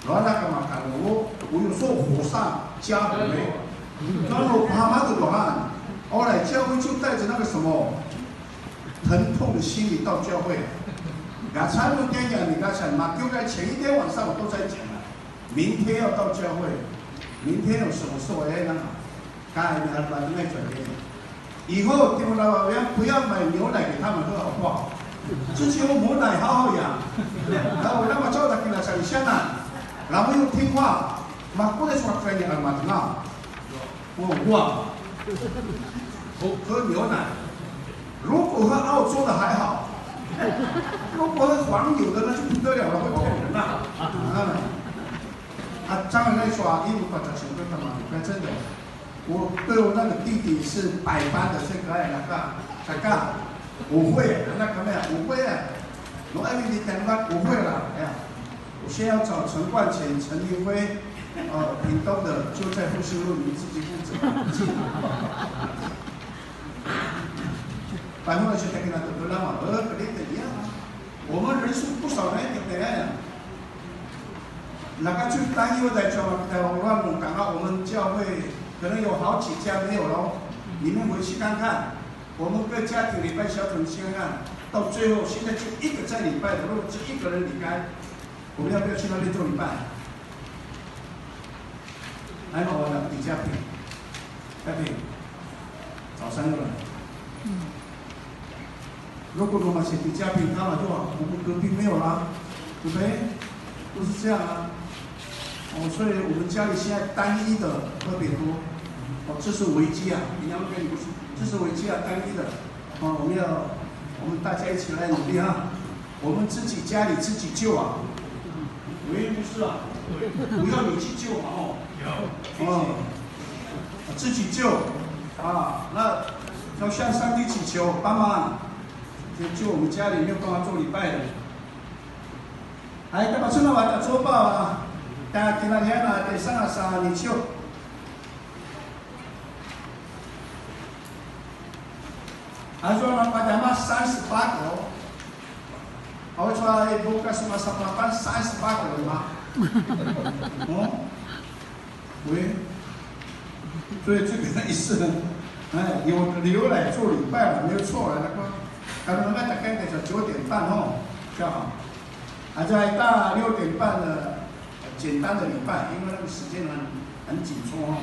Lua na ka makalu, 我有说火上加火没？Kalau Muhammad Tuhan, 后来教会就带着那个什么疼痛的心理到教会。Ngacan nu tjaian ni ngacan, 马丢在前一天晚上我都在讲了，明天要到教会，明天有什么事我要让 Kai, 你还把那转给你。以后听我老板不要买牛奶给他们喝，好不好？自己用母奶好好养。然后我那么教的给他想一下呢，然后又听话，马过来说可以啊，马上啊，我忘了，我喝牛奶。如果喝澳洲的还好，如果喝黄牛的那就不得了了，会骗人呐。啊，啊，当然来说啊，因为把这钱给他们，真的。 我对我那个弟弟是百般的这个爱，那个，那个，我会，那个没有，我会啊，我爱你讲吧，我会了，哎呀，我现在要找陈冠乾、陈明辉，哦，屏东的就在复兴路，你自己负责。反正我是在跟他们讲嘛，呃，可能怎样啊？我们人数不少呢，对不对？那个最担忧的叫在我们刚刚我们教会可能有好几家没有咯，你们回去看看，我们各家庭礼拜小组你去看看，到最后现在就一个在礼拜的，如果只一个人离开，我们要不要去那边做礼拜？还好我的李家平，家平，早上又来。如果我们是李家平，他们就好，我们隔壁没有啦，对不对？都是这样啊。哦，所以我们家里现在单一的特别多。哦，这是危机啊！人家会跟你说，这是危机啊，单一的。哦，我们要，我们大家一起来努力啊！我们自己家里自己救啊！喂，不是啊，不要你去救嘛，哦。哦，自己救啊！那要向上帝祈求帮忙，就救我们家里没有办法做礼拜的。Ai, tapacuna a tja cupa, tja kinaliana, tja sanga sa niciu. Azua na padama 三十八个哦。Awa cua ibuka suma sa papan 三十八个人吗？哦，喂，所以这个意思呢，哎，有留来做礼拜了，没有错了。那个，刚刚那大概得九点半哦，比较好。还在大六点半的，呃，简单的礼拜，因为那个时间很，很紧凑哦。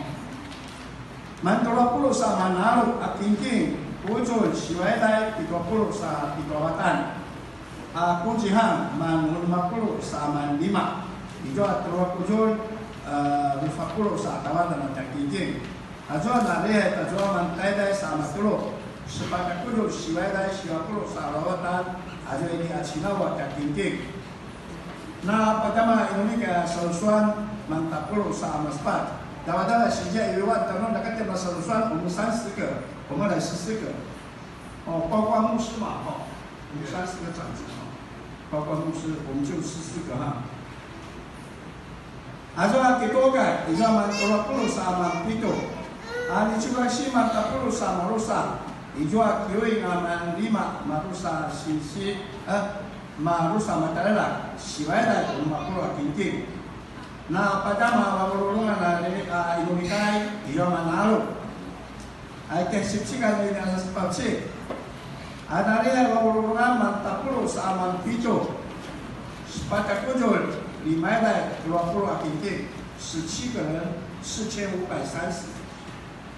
Mantulu pulu sa manalu a kingking, kuzulj siwaiday pitua pulu sa pituavatan. A kuzihan, man unem a pulu sa man lima. Izua tjelu a kuzulj, a, drusa pulu sa tjavadjan a tja kingking. Azua na lihet, azua man taiday sa matulu. Sepatj a kuzulj siwaiday siva pulu sa aluavatan, azua ini a cinaw a tja kingking. Na padama inunika salusuan, man tapulu sa maspat. Dawadala sija iwan tanu nakatema salusuan, 我们三十个，我们来十四个。哦，包括牧师嘛，哦，我们三十个长子嘛，包括牧师，我们就十四个哈。Azua kituka, izua man tjelu a pulu sa man pitu. A niciukan si man tapulu sa madrusa, izua kiuing a man lima madrusa sinsi, eh, madrusa matjaljaljak, siwaiday unem a pulu a kingking. Na padama vavululungan a, a, inulikai, izua manalu. Ai tja sipsikan ni asa sepatj. A na lihay vavululungan man tapulu sa man pitu. Sepatj a kuzulj, limaiday, tjelu a pulu a kingking, 十七个人，四千五百三十。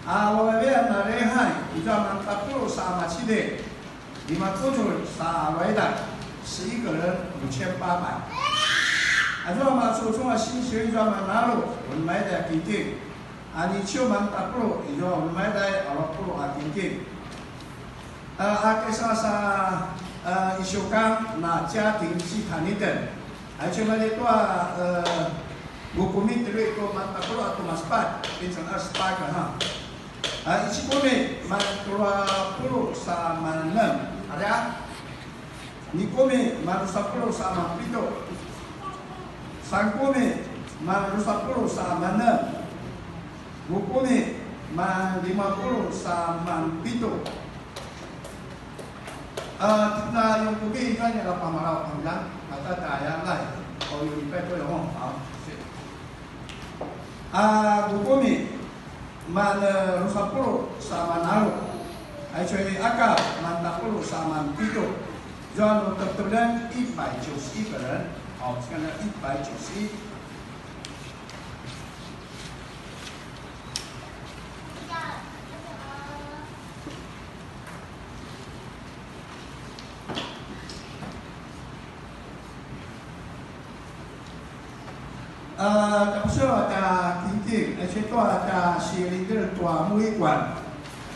A vavayavayan a lihay, izua man tapulu sa macide, lima kuzulj sa aluaiday, 十一个人，五千八百。Azua macucunga sinsi izua manalu, unemaiday a kingking. A niciu man tapulu, izua unemaiday, alu a pulu a kingking. A, a, kesa sa, a, isiukang na 家庭祭坛 iten. Aicu mali tua, e, bukumi telu itu man tapulu a tu maspat, 变成二十八个 ha. A, ici kumi man tjelu a pulu sa manem. Ada? Ni kumi man drusa pulu sa man pitu. San kumi man drusa pulu sa manem. Bukumi man lima pulu sa man pitu. A, titna yung kumi ikan ya lapamalaw panglang, mata daya lai, o yung ipay ko yung, a, si. A, bukumi man, e, drusa pulu sa manalu. Aicu i Akap man tapulu sa man pitu. Zua nu tetelan 一百九十一个人. 好，这个呢，一百九十一。 A, tapusua ta kingking, e, situa ta si Linggir tua Muikwan.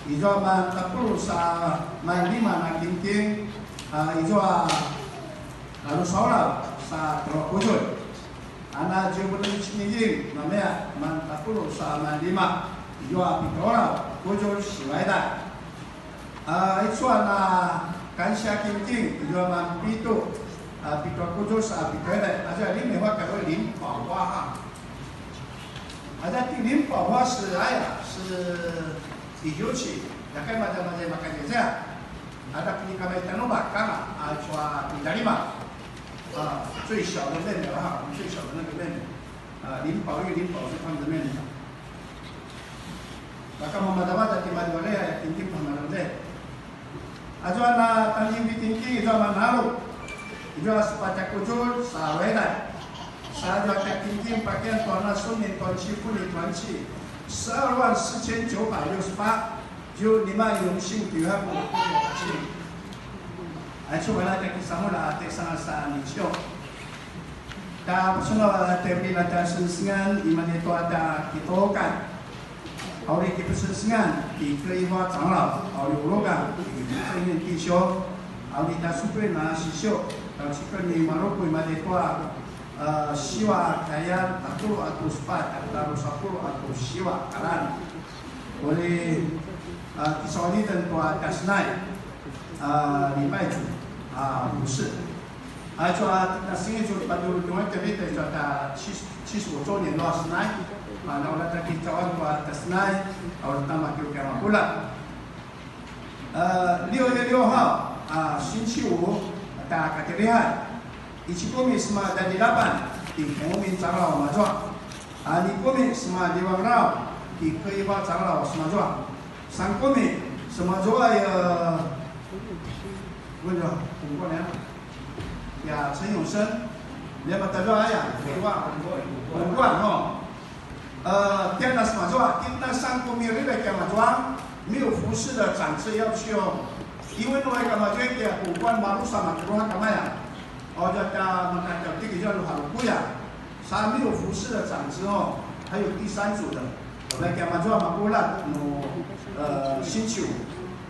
Izua man tapulu sa man lima na kingking, a, izua, a, drusa ulaw sa tjelu a kuzulj. A na tjelu a kuzulj ni kingking, namaya man tapulu sa man lima, izua pitju a ulaw, kuzulj siwaiday. A, izua na kansiakinkin, izua man pitu, a, pitju a kuzulj sa pitju a ulaw, a, jadi mewah kalau lim, bahwa, ha. Aza ti 灵寶花是 aya, 是第九期, dakai maza maza makanya. Aza kini kamay tanuma kama, a cua pindalima. A, 最小的妹妹了哈, 我们最小的那个妹妹. A, 灵寶玉, 灵寶是他们的妹妹。Baka mamadamada ti madwale, a, tintin pamadamade. Azua na tanjingvitingting izua manalu, izua sepatj a kuzulj sa rueday. Sa azua tja tingting pakian tua na sunin tuanci puni tuanci, 十二万四千九百六十八, 就你们用心给他们。Aicu mana tja kisamula a tja sanga sa nicio. Tja pasunau a tja bila tja sengsengan, iman itua tja kitokan. A uri kipusengsengan ti Keiva 长老, a uri ulugan ti Keiva 弟兄, a uri tja supuin a sisiu, tja cikel ni Maruku i madi tua, a, siwa kaya tapuluq katua sepatj, a, drusa puluq katua siwa kalan. Uri, a, kisauniten tua tja senai, a, 礼拜主, a, 服事. Aicu a tja singi cu patjulu tjunga tja vita aicu a tja sis-, 七十五週年 nua senai. A, na ula tja kicauan tua tja senai, a ula tja makiukiu a mapuljat. A, 六月六号, a, 星期五, tja katjilihai. Ici kumi sema djadjilapan, ti Kumi 长老 mazua. A, ni kumi sema djivang rau, ti Keiva 长老 semazua. San kumi semazua ya, 问了，五个人。Ya, 陈永生，你要不要打电话呀？五万，五万哦。呃，天哪，semazua, kita 三 kumi rira kia mazua, 没有服侍的长子要去哦。因为那个 mazua kia 五万 marusa maruha kamaya. O, tja maka tja tiki tja luha lukuya. 三 没有服侍的长子哦，还有第三组的。Ula kia mazua mapuljat nu, e, 星期五,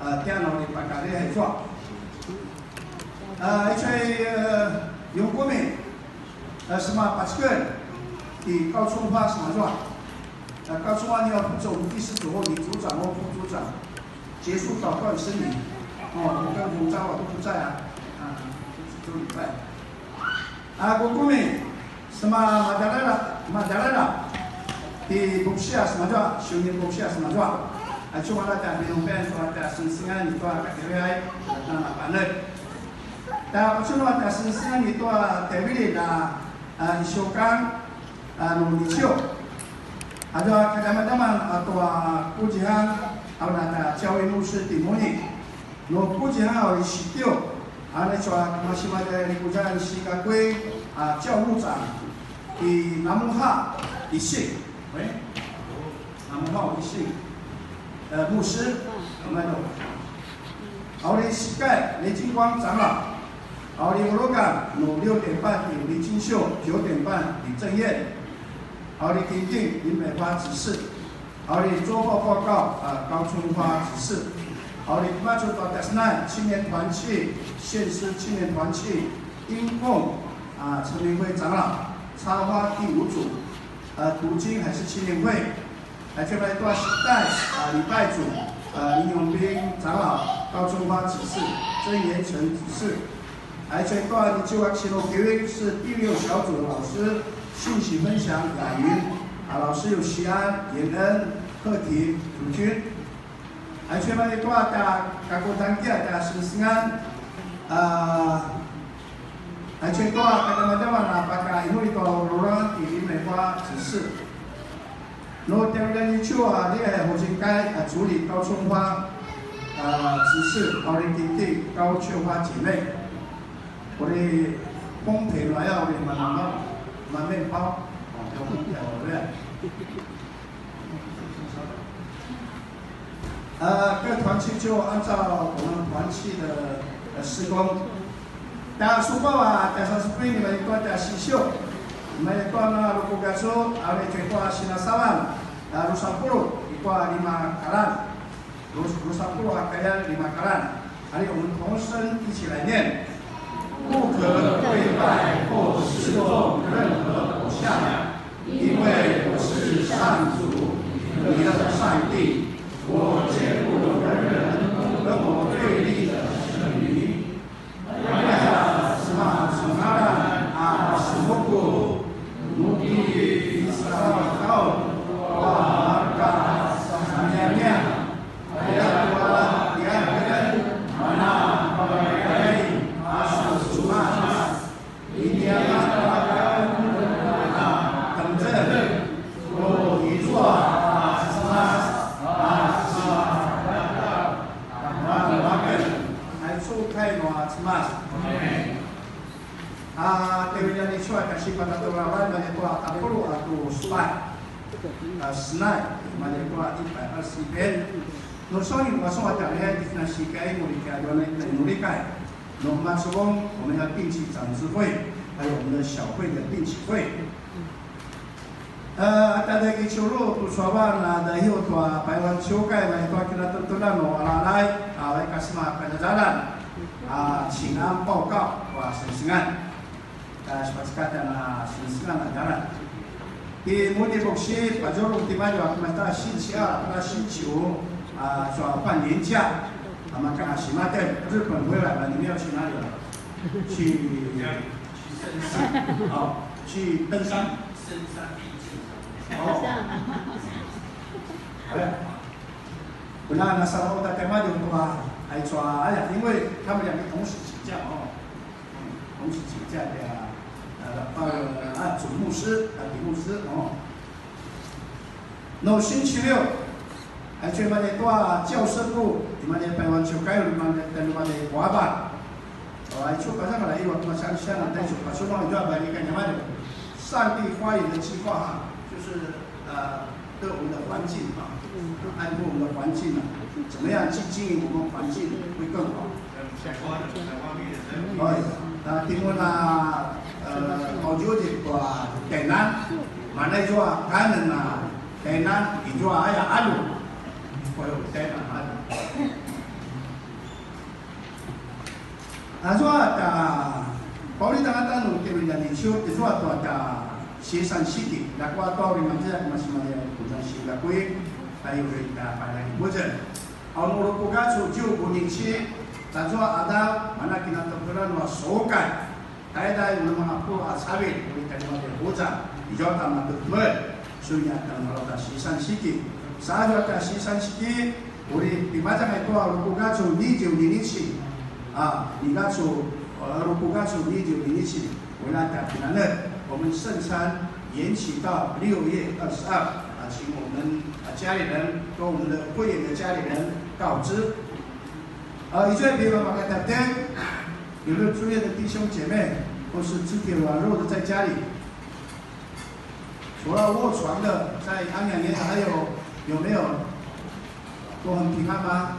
e, tia nu ni pakari hai zua. E, aicu, e, 四 kumi, e, sema pacikel, ti 高春花 semazua. E, 高春花 ni a 副总, 第四组或女组长或副组长。结束祷告声明。哦，我跟洪长老都不在啊。啊，这礼拜。 A, 五 kumi, sema madjaladjalan, madjaladjalan, ti Buksias mazua, siuni Buksias mazua. Aicu mana tja pinumpen tua tja sengsengan i tua katjilihai, tja na panet. Tja pacunu a tja sengsengan i tua tja vili na, a, i Siukang, a, nu Niciu. Azua kadjamadjaman a tua Kuzihang, a, na tja 教会牧师 ti Muni. Nu Kuzihang a uri Sitiu, a, na cua kemasimadja i Kuzihang sikakui, a, 教牧长, i Namuha, i Sik, e, Namuha, i Sik, e, 牧师, a, na, a, uri sikai, 雷金光长老, a, uri ulugan, nu 六点半 ti 林金秀, 九点半 ti 李正燕, a, uri tingting, 林美花执事. A, uri 周报报告, a, 高春花执事. A, uri 八组 tua tja senai, 青年团契, 献诗青年团契, 音控, a, 陈明辉长老, 插花第五组, a, 读经还是青年会. A, 就来 tua sitai, a, 礼拜组, a, 林永斌长老, 高春花执事, 曾延成执事. Aicu i tua Niciu a Sino Kiwi 是第六小组的老师，信息分享雅云，啊，老师有席安、延恩、贺婷、竹君。Aicu i tua tja kakudankia tja sengsengan, a, aicu i tua kadjamadjaman a pakainu i tua uluran ti 林美花执事。 Nu tjanuitjen aicu a liaw a hucingkai a 助理高春花, a, 执事, a, uri tingting 高秋花姐妹. Uri 烘焙 nu aya uri mananam, 买面包, a, 要烘焙 uri. A, 各团契就按照我们团契的, 呃, 事工. Tja supaw a tja sasupin, imaza i tua tja sisiu, imaza i tua na Rukugacu, a uri aicu i tua sinasavan, a, drusa puluq i tua lima kalan, drus-, drusa puluq a kaya lima kalan. 还有我们同声一起来念：不可跪拜或侍奉任何偶像，因为我是上主，你的上帝。我绝不容忍跟我对立的神明。 Mayaya sema cungalan a semuku, nu ki Israil a kau, Mas. A, tevelani sua kasi pada tu lalai mali tua tapulu atu sepai. A, senai mali tua ipai arsipen. Nusoni masua tariai tifnasikai murikai dua nai nurikai. No masubong, 我们要定期长执会，还有我们的小会的定期会。 A, tadaki culu tu suavan a dahiu tua Paiwan ciukai, mai tua kinatentunan no alalai, a, lai kasima kanazalan, a, 请安报告 tua sengsengan. Ta sipacekatan a sengsengan a dalan. Ti muni buksi, pazurung ti madju a kumata 星期二, na 星期五, a, 说放年假, a, maka simaten, 日本回来了，你们要去哪里了？去 哦，去登山。 哦。哎呀，本来那时候大概嘛就不怕，还抓，哎呀，因为他们两个同时请假哦，嗯，同时请假的啊，呃，呃，啊，主牧师，啊，李牧师哦。 No 星期六, aicu i mali tua 教生部, i mali Paiwan ciukai, i mali, i mali Kuaba. Aicu pazangal i waktu masan siang, aicu pasunong i tua balikan i mali. 上帝话语的计划哈，就是，呃，对我们的环境啊，爱护我们的环境啊，怎么样去经营我们环境会更好。 Oi, ta timun a, eh, qauziuzip tua tjainan, mana izua kanen a tjainan, izua aya alu. Oi, tjainan alu. Azua ta, pauli tanga tanu kiru yani ciu, izua tua ta sisan siki, ljakua tua uri manzia kemasi mali a kuzan singakui, ta uri ta palagi buzan. Aunu rukugacu ziu vunici, tazua adav, mana kinatepelan nua sokai. Taiday unemangapulu a cavilj, uri talimadil huza, izua ta matetepel, sunya ta malauta sisan siki. Sa izua ta sisan siki, uri timazangai tua rukugacu niziu ninici. A, nigacu, a, rukugacu niziu ninici. 我们圣餐延期到六月二十二，啊，请我们，啊，家里人跟我们的会员的家里人告知。呃，以上比我们刚才的，有没有住院的弟兄姐妹，或是肢体软弱的在家里？除了卧床的，在安养院还有，有没有都很平安吗？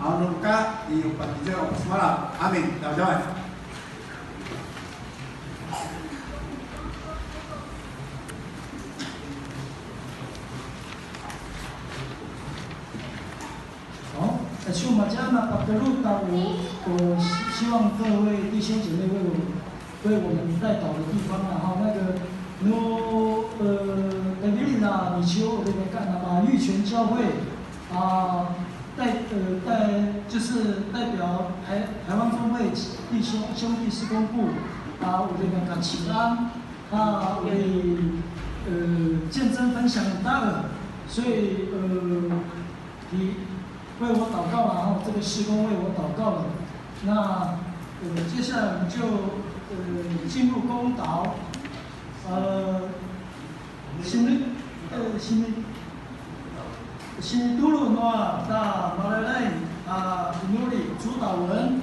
Anuka i upatizua pasmala. Amin. Dawdawan. 好，那请我们家呢，把这路到我，我希望各位弟兄姐妹为我 为我们代祷的地方啊，哈，那个，no, 呃，David 啊，你求我们看那么玉泉教会啊，代，呃，代，就是代表台，台湾中会弟兄，兄弟事工部啊，我们感谢安啊，为，呃，见证分享很大的，所以，呃，你 为我祷告了哈，这个事工为我祷告了。那，呃，接下来我们就，呃，进入公祷。呃，sini, 呃，sini, sini dulu Noah, ta malalay, a, Nuri, 主祷文。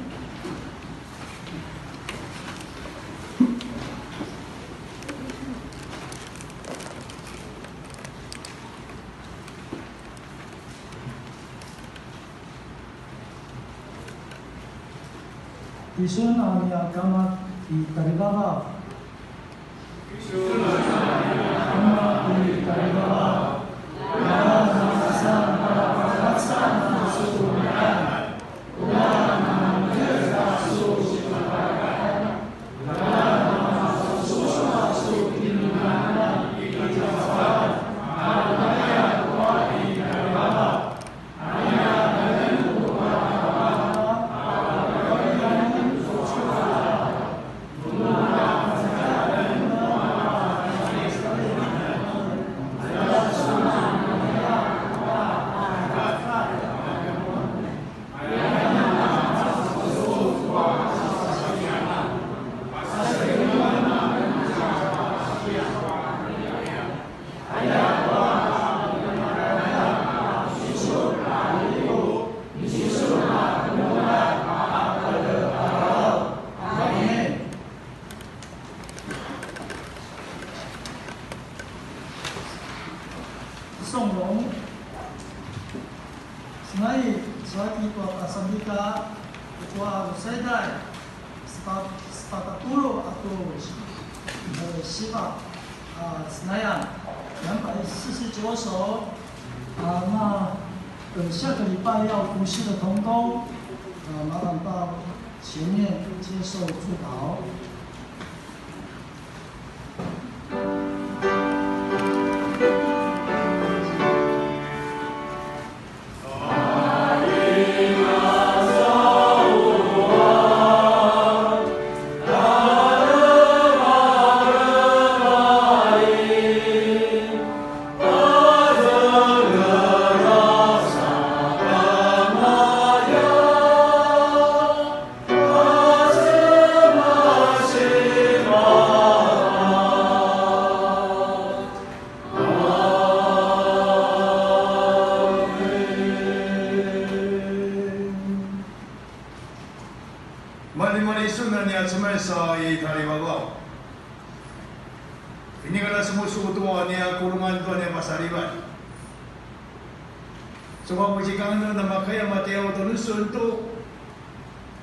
Tisun a nia Kama i tjarivavaw. Kama i tjarivavaw. Sambika, tua Rusaidai, sepa-, sepatapulu a tu, eh, siva, ah, senayan, 两百四十九首。啊，那，呃，下个礼拜要服侍的同工，呃，麻烦到前面接受祝祷。 Maljimalji sun a nia Cemas a i tjarivavaw. Inika na semusu tua nia kurungan tua nia pasalivat. Suma pucikangan na makaya matiaw tu nusun tu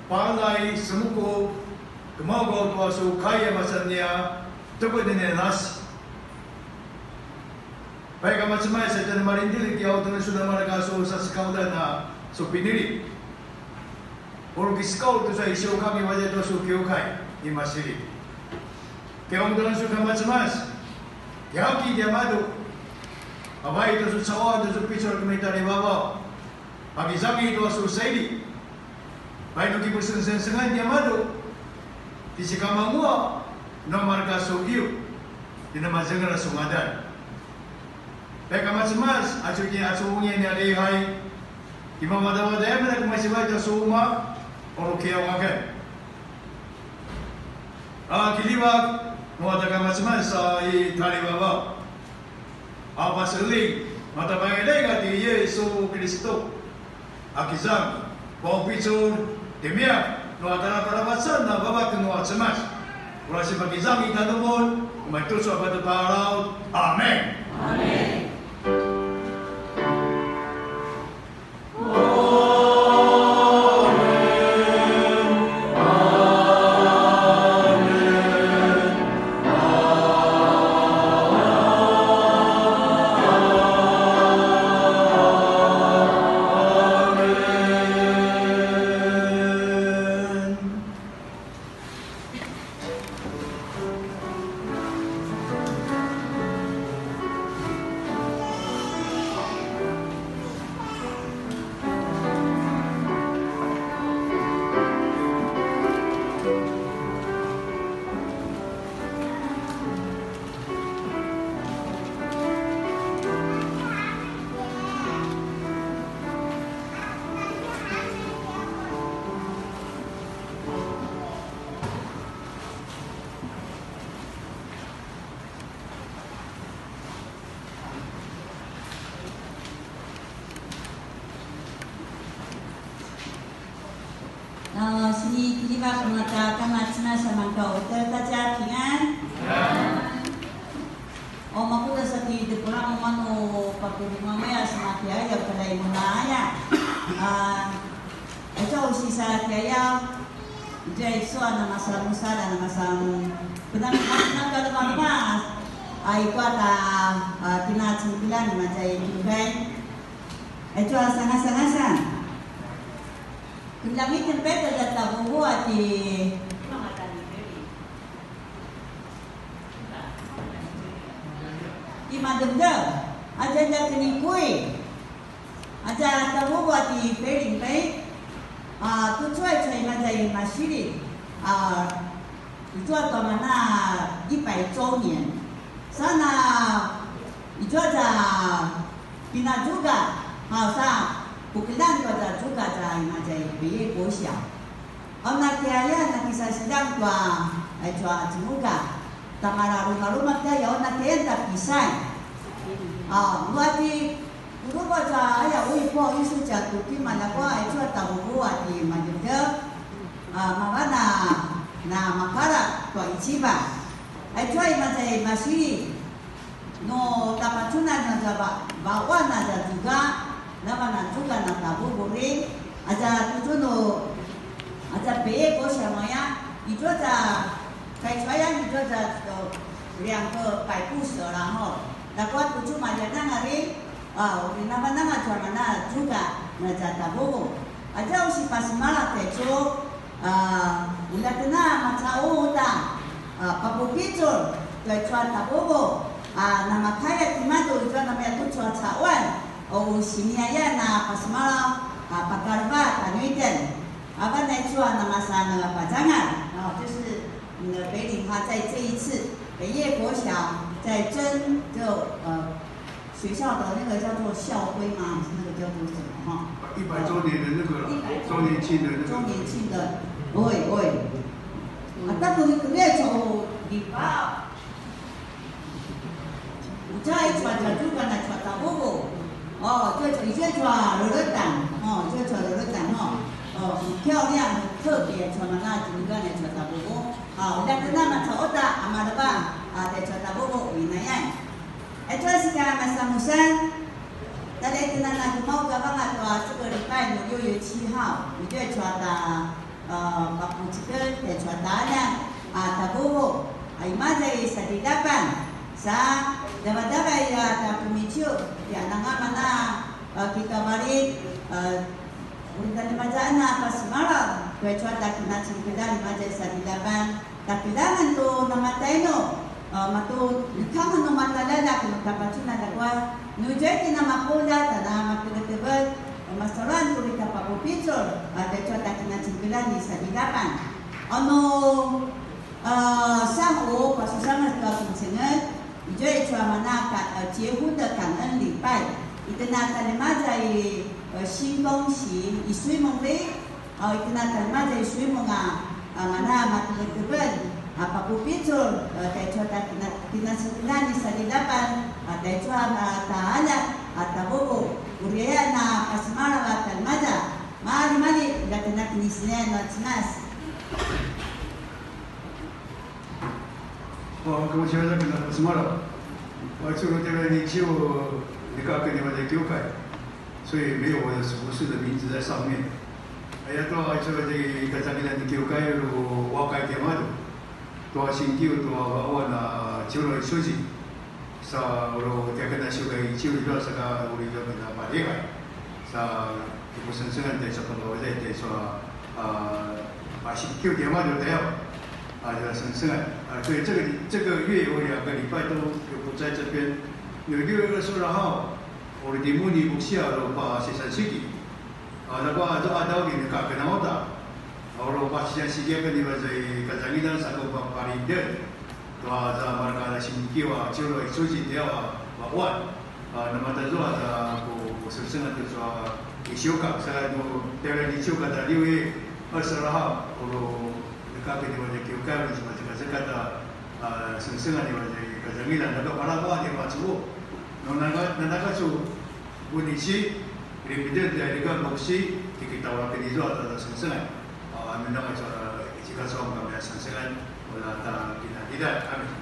palai semuku kemaugaw tua su kaya masan nia tukun nia nasi. Pai ka macemay sa tjana marindili ki aw tuna suda marka su sasekaudan a su pinili. Uru kisekau tu sa isiu kami wajay tu su kiukai i masili. Kiaw tuna su ka macemas. Kiaw ki tiamadu. Abai tu su cawan tu su picul kami tari babaw. Pakizangi tua su saili. Pai nu kipusengsengsengan tiamadju, ti sikamanguaq nua marka su iu, ti namazengal su ngadan. Pai ka macemas, acu ki acu ungin nia lihai, ti mamadavadai amen a kemasivaj tua su umaq, uru kiaw aken. A kiljivak nua tja ka macemas a i tjarivavaw. A paseling, mata Pangailaing a ti Yisu Kilistu. A kizang, paupicul, timiak, nua tjara paravacan a Vavak nua Cemas. Ula sipakizang i tjanumun, umay tucu a patje palalaut. Amen. Amen. Sini kiljivak nua tja Kama Cemas a mangkau. 大家平安. O makuda sa ti Depulang manu pakulingamaya sa mati aya kalai muna aya. A, ito si sa ti aya. Ija isu a namasamusa a namasamu. Penang penang kalau mama. A, iko ata, a, kina cengkilan maja i kiukai. Ito a sangasangasan. Keljang itjen peta djata vuvu a ti, ti mademdem. Aja dja kenikui. Aja tavuvu a ti Peling pai. A, tucu a icu a imaza i Masili. A, izua tua mana 一百周年. Sana izua tja pinazuga, a, sa pukeljang tua tja zuga tja imaza i Pili 国小. Auna tiaya na kisasidang tua, a, izua cemuga. Tamara rumarumak tiaya auna tiaya ta pisai. A, luati Kuruva tja aya ui 不好意思 tja tu tima ljakua aicu a tavuvu a ti Maljeljek, a, mavan a na makarak tua iciva. Aicu a imaza i Masili, nu tamacunan aza va-, vaquan aza zuga, namanan zuga na tavuvu uri, Aza tucu nu, aza peye ko siya maya, itua za, kai cuaya itua za to, 两个百步蛇 la ho. Ljakua tucu maljananga ri, a, uri namananga cuangana cuka, na za tabubu. Aza usi pasemalaw tecu, a, ulja tena maca'u uta, a, papupicul, tua itua tabubu, a, namakaya timadju itua namaya tucu a ca'uan, o siniaya na pasemalaw, a, pakaleva, tanuitjen. Avan aicu a namasan a pazangal, 啊，就是，嗯，北领他在这一次北叶国小在争，就，呃，学校的那个叫做校徽吗？那个叫做什么哈？一百周年的那个啦，一百周年庆的那个。周年庆的，oi, oi. 啊，但是你可以从礼拜 Uca i tua tjazukan a tua tabubu. O, tua, tua, i tua leletan. O, i tua leletan, o. O, 很漂亮，很特别，tua mana tjazukan a tua tabubu. O, ulja tjen a maca'u uta, a maleva, a, tua tabubu, inayan. E tua sika masamusan. Tali tjen a na kumau kavanga tua 这个礼拜 no 六月七号, i tua ta 呃，papucikel, taicu a taqaljan, a, tabubu, a, imaza i sadiljapan, sa, djavadjavay a, ta kumiciu, ti ananga mana, a, kita valit, a, uri talimaza a pasemalaw, taicu a ta kinacengkeljan imaza i sadiljapan, takilangan tu namatainu, a, matu, ikangan nu matalalak, nu tapacuna ljakua, nu djai ti namapuljat, a, namatevetevel, Masaluan tu uri tja papupicul, a, taicu a ta kinacengkeljan i sadiljapan. Anu, a, 上午 pasusangas tua kincengel, izua aicu a mana ka, a, 结婚的感恩礼拜, itjen a talimaza i, a, 新东喜 i Suimung ri, a, itjen a talimaza i Suimung a, a, mana matevetevel, a, papupicul, a, taicu a ta kina-, kinacengkeljan i sadiljapan, a, taicu a, a, taqaljan, a, tabubu, uri aya na pasemalaw a talimaza, mali, mali, ulja tjen a kinisinian nua Cemas. Wa, kemasiyaza kina pasemalaw. Wa, aicu a tjara ni ciu, ni ka kini wa kiukai. 所以没有我的服事的名字在上面。Ayatua aicu a ti kacangkilan ni kiukai ru wakai tiamadju. Tua singkiu tua vaquan a ciuru i suzi. Sa uru tiaken a siukai ciuru izua saka uri izua kena padiqay. Sa kipusengsengan taicu a pagawazay taicu a, a, pasingkiu tiamadju tayau. A, izua sengsengan. A, 对，这个，这个月有两个礼拜都，都不在这边。有六月二十二号， Uri timun i vuksiya ru pasisansiki. A, ljakua azua qadaw ni neka kenaw uta. A, ru pasisansiki aken imaza i kazangilan sa ku pa-, palindet. Tua za mareka na sinikiw a ciuru i suzi tiaw a vaquan. A, namatazua za ku, ku sengsengan tu sa i siukang sa nu tjara ni siukang ta liu i 二十二号 uru neka aken imaza kiukay uri sa mazekazekatj a a, sengsengan imaza i kazangilan, laka palava ni macuvu. Nu nanga, nanaka su vunisi, limited dia lika vuksi, ti kitawalaken izua ta sengsengan. A, nu nanga su, a, i cika su a kami a sengsengan, ula ta kinalidan. Amin.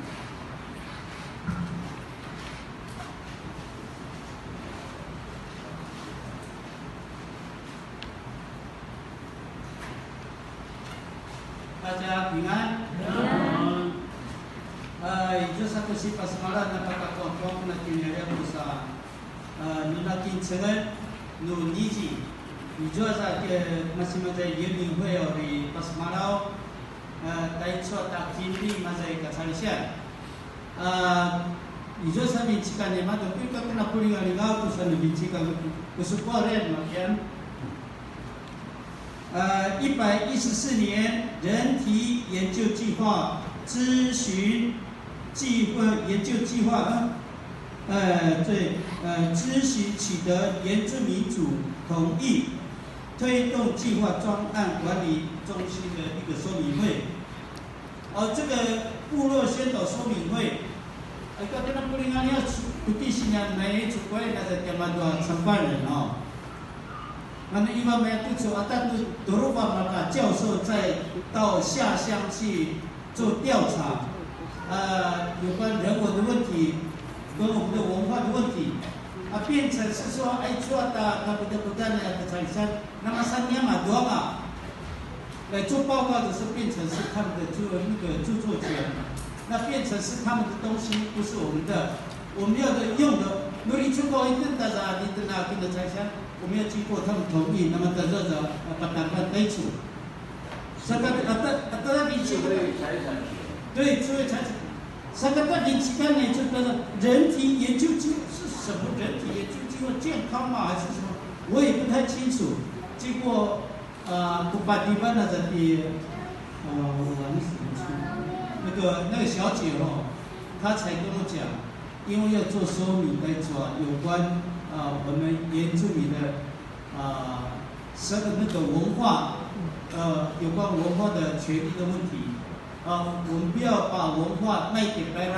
Patja pingan. Pingan. A, izua sa ku sipasemalan na pakakuakuak na kinaya ku sa, a, nu na kincengel nu nizi. Izua sa ke masi maza i 原民会 uri pasemalaw, a, taicu a ta kinli maza i kacalisian. A, izua sa vincikan nimadju, ika kena pulingalingaw tu sa nu vincikan ku, ku sukuaren makian. 呃，一百一十四年人体研究计划咨询计划研究计划，呃，对，呃，咨询取得原住民族同意，推动计划专案管理中心的一个说明会。 哦，这个部落宣导说明会，呃，ika kena pulingalingaw tu ti sinian mai cukuai na tiamadju a 承办人哦。那么一方面，不久啊，但是德鲁巴马卡教授再到下乡去做调查，呃，有关人文的问题，跟我们的文化的问题。啊，变成是说，哎，aicu a ta kakudakudan a kacaisan, na masan nia madua anga. 来做报告的是变成是他们的著，那个著作权，那变成是他们的东西，不是我们的。我们要的用的，nu uri aicu a ita ta za ita na kacaisan, 我们要经过他们同意，那么在这个呃 patapatan 在一起。 Saka ata, ata vinci-, 对，智慧财产权。Saka ta vinecikan aicu a ta 人体研究基金，是什么人体研究基金会，健康吗还是什么？我也不太清楚。结果呃 kupadivan a za ti 呃 我忘记了，那个那个小姐哦，她才跟我讲，因为要做说明，在做有关呃我们原住民的 啊，生的那个文化，呃，有关文化的权利的问题。啊，我们不要把文化卖给白人，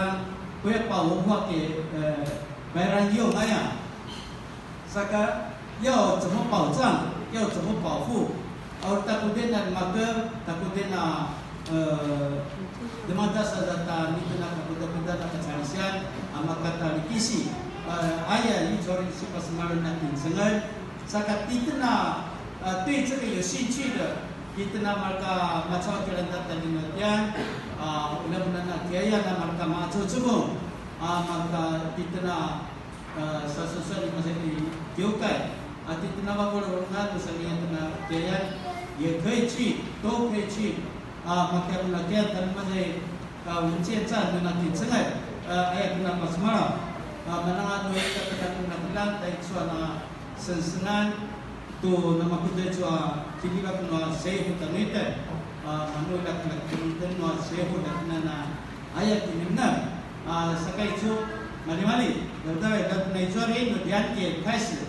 不要把文化给呃白人用那样。Saka 要怎么保障，要怎么保护？Aur takuden a maka, takuden a 呃，demadasac a ta nitjen a kakudakudan a kacalisian, a maka ta likisi, a, aya i curin sipasemalan a kincengelj, saka titjen a, a, 对这个有兴趣的, titjen a mareka macaqu a kiljang ta tjanuitjen, a, ula mun a kiaya a mareka macaqu cemecemel, a, mareka titjen a呃，少数算你们这个有改，啊，对，那么我们那个生意那个这样也可以去，都可以去，啊，马开那这样他们这个文件站的那个这个，呃，哎，那么什么了，啊，那那那个那个那个那个在做那生生安。 Tu namakutaicu a kiljivak nua sehu tjanuitjen, a, manu laklak tjanuitjen nua sehu lakinan a aya kinemnem, a, sakaicu, malimali, davaidavai, davaidavai, naicuari, nu dianke, 开始。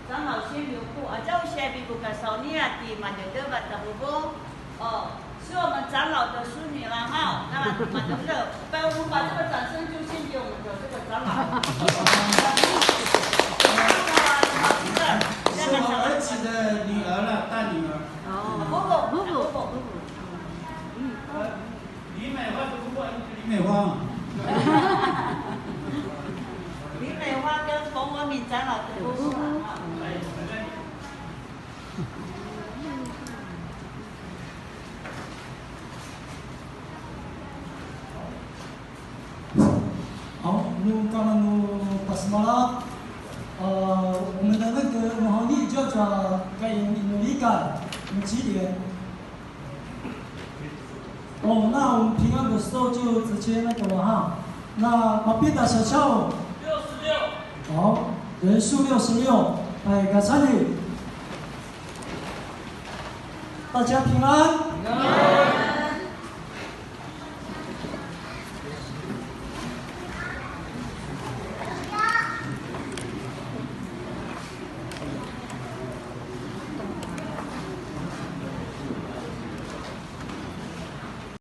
长老先留步，啊，叫下一步，看少年啊，弟嘛，就得把大部分，哦，是我们长老的孙女了哈，那么，那么，不然我们把这个掌声就献给我们的这个长老。是我儿子的女儿了，大女儿。哦，伯伯，伯伯，伯伯。 李美花的姑姑，李美花。李美花跟冯文敏长老的姑姑啊。好，nu kama nu pasemalaw, 呃，我们的那个 nu honi 就叫该有努力感，有几点。 哦，那我们平安的时候就直接那个了哈。那 mapida 小乔。六十六。好，人数六十六，哎，感谢你。大家平安。平安。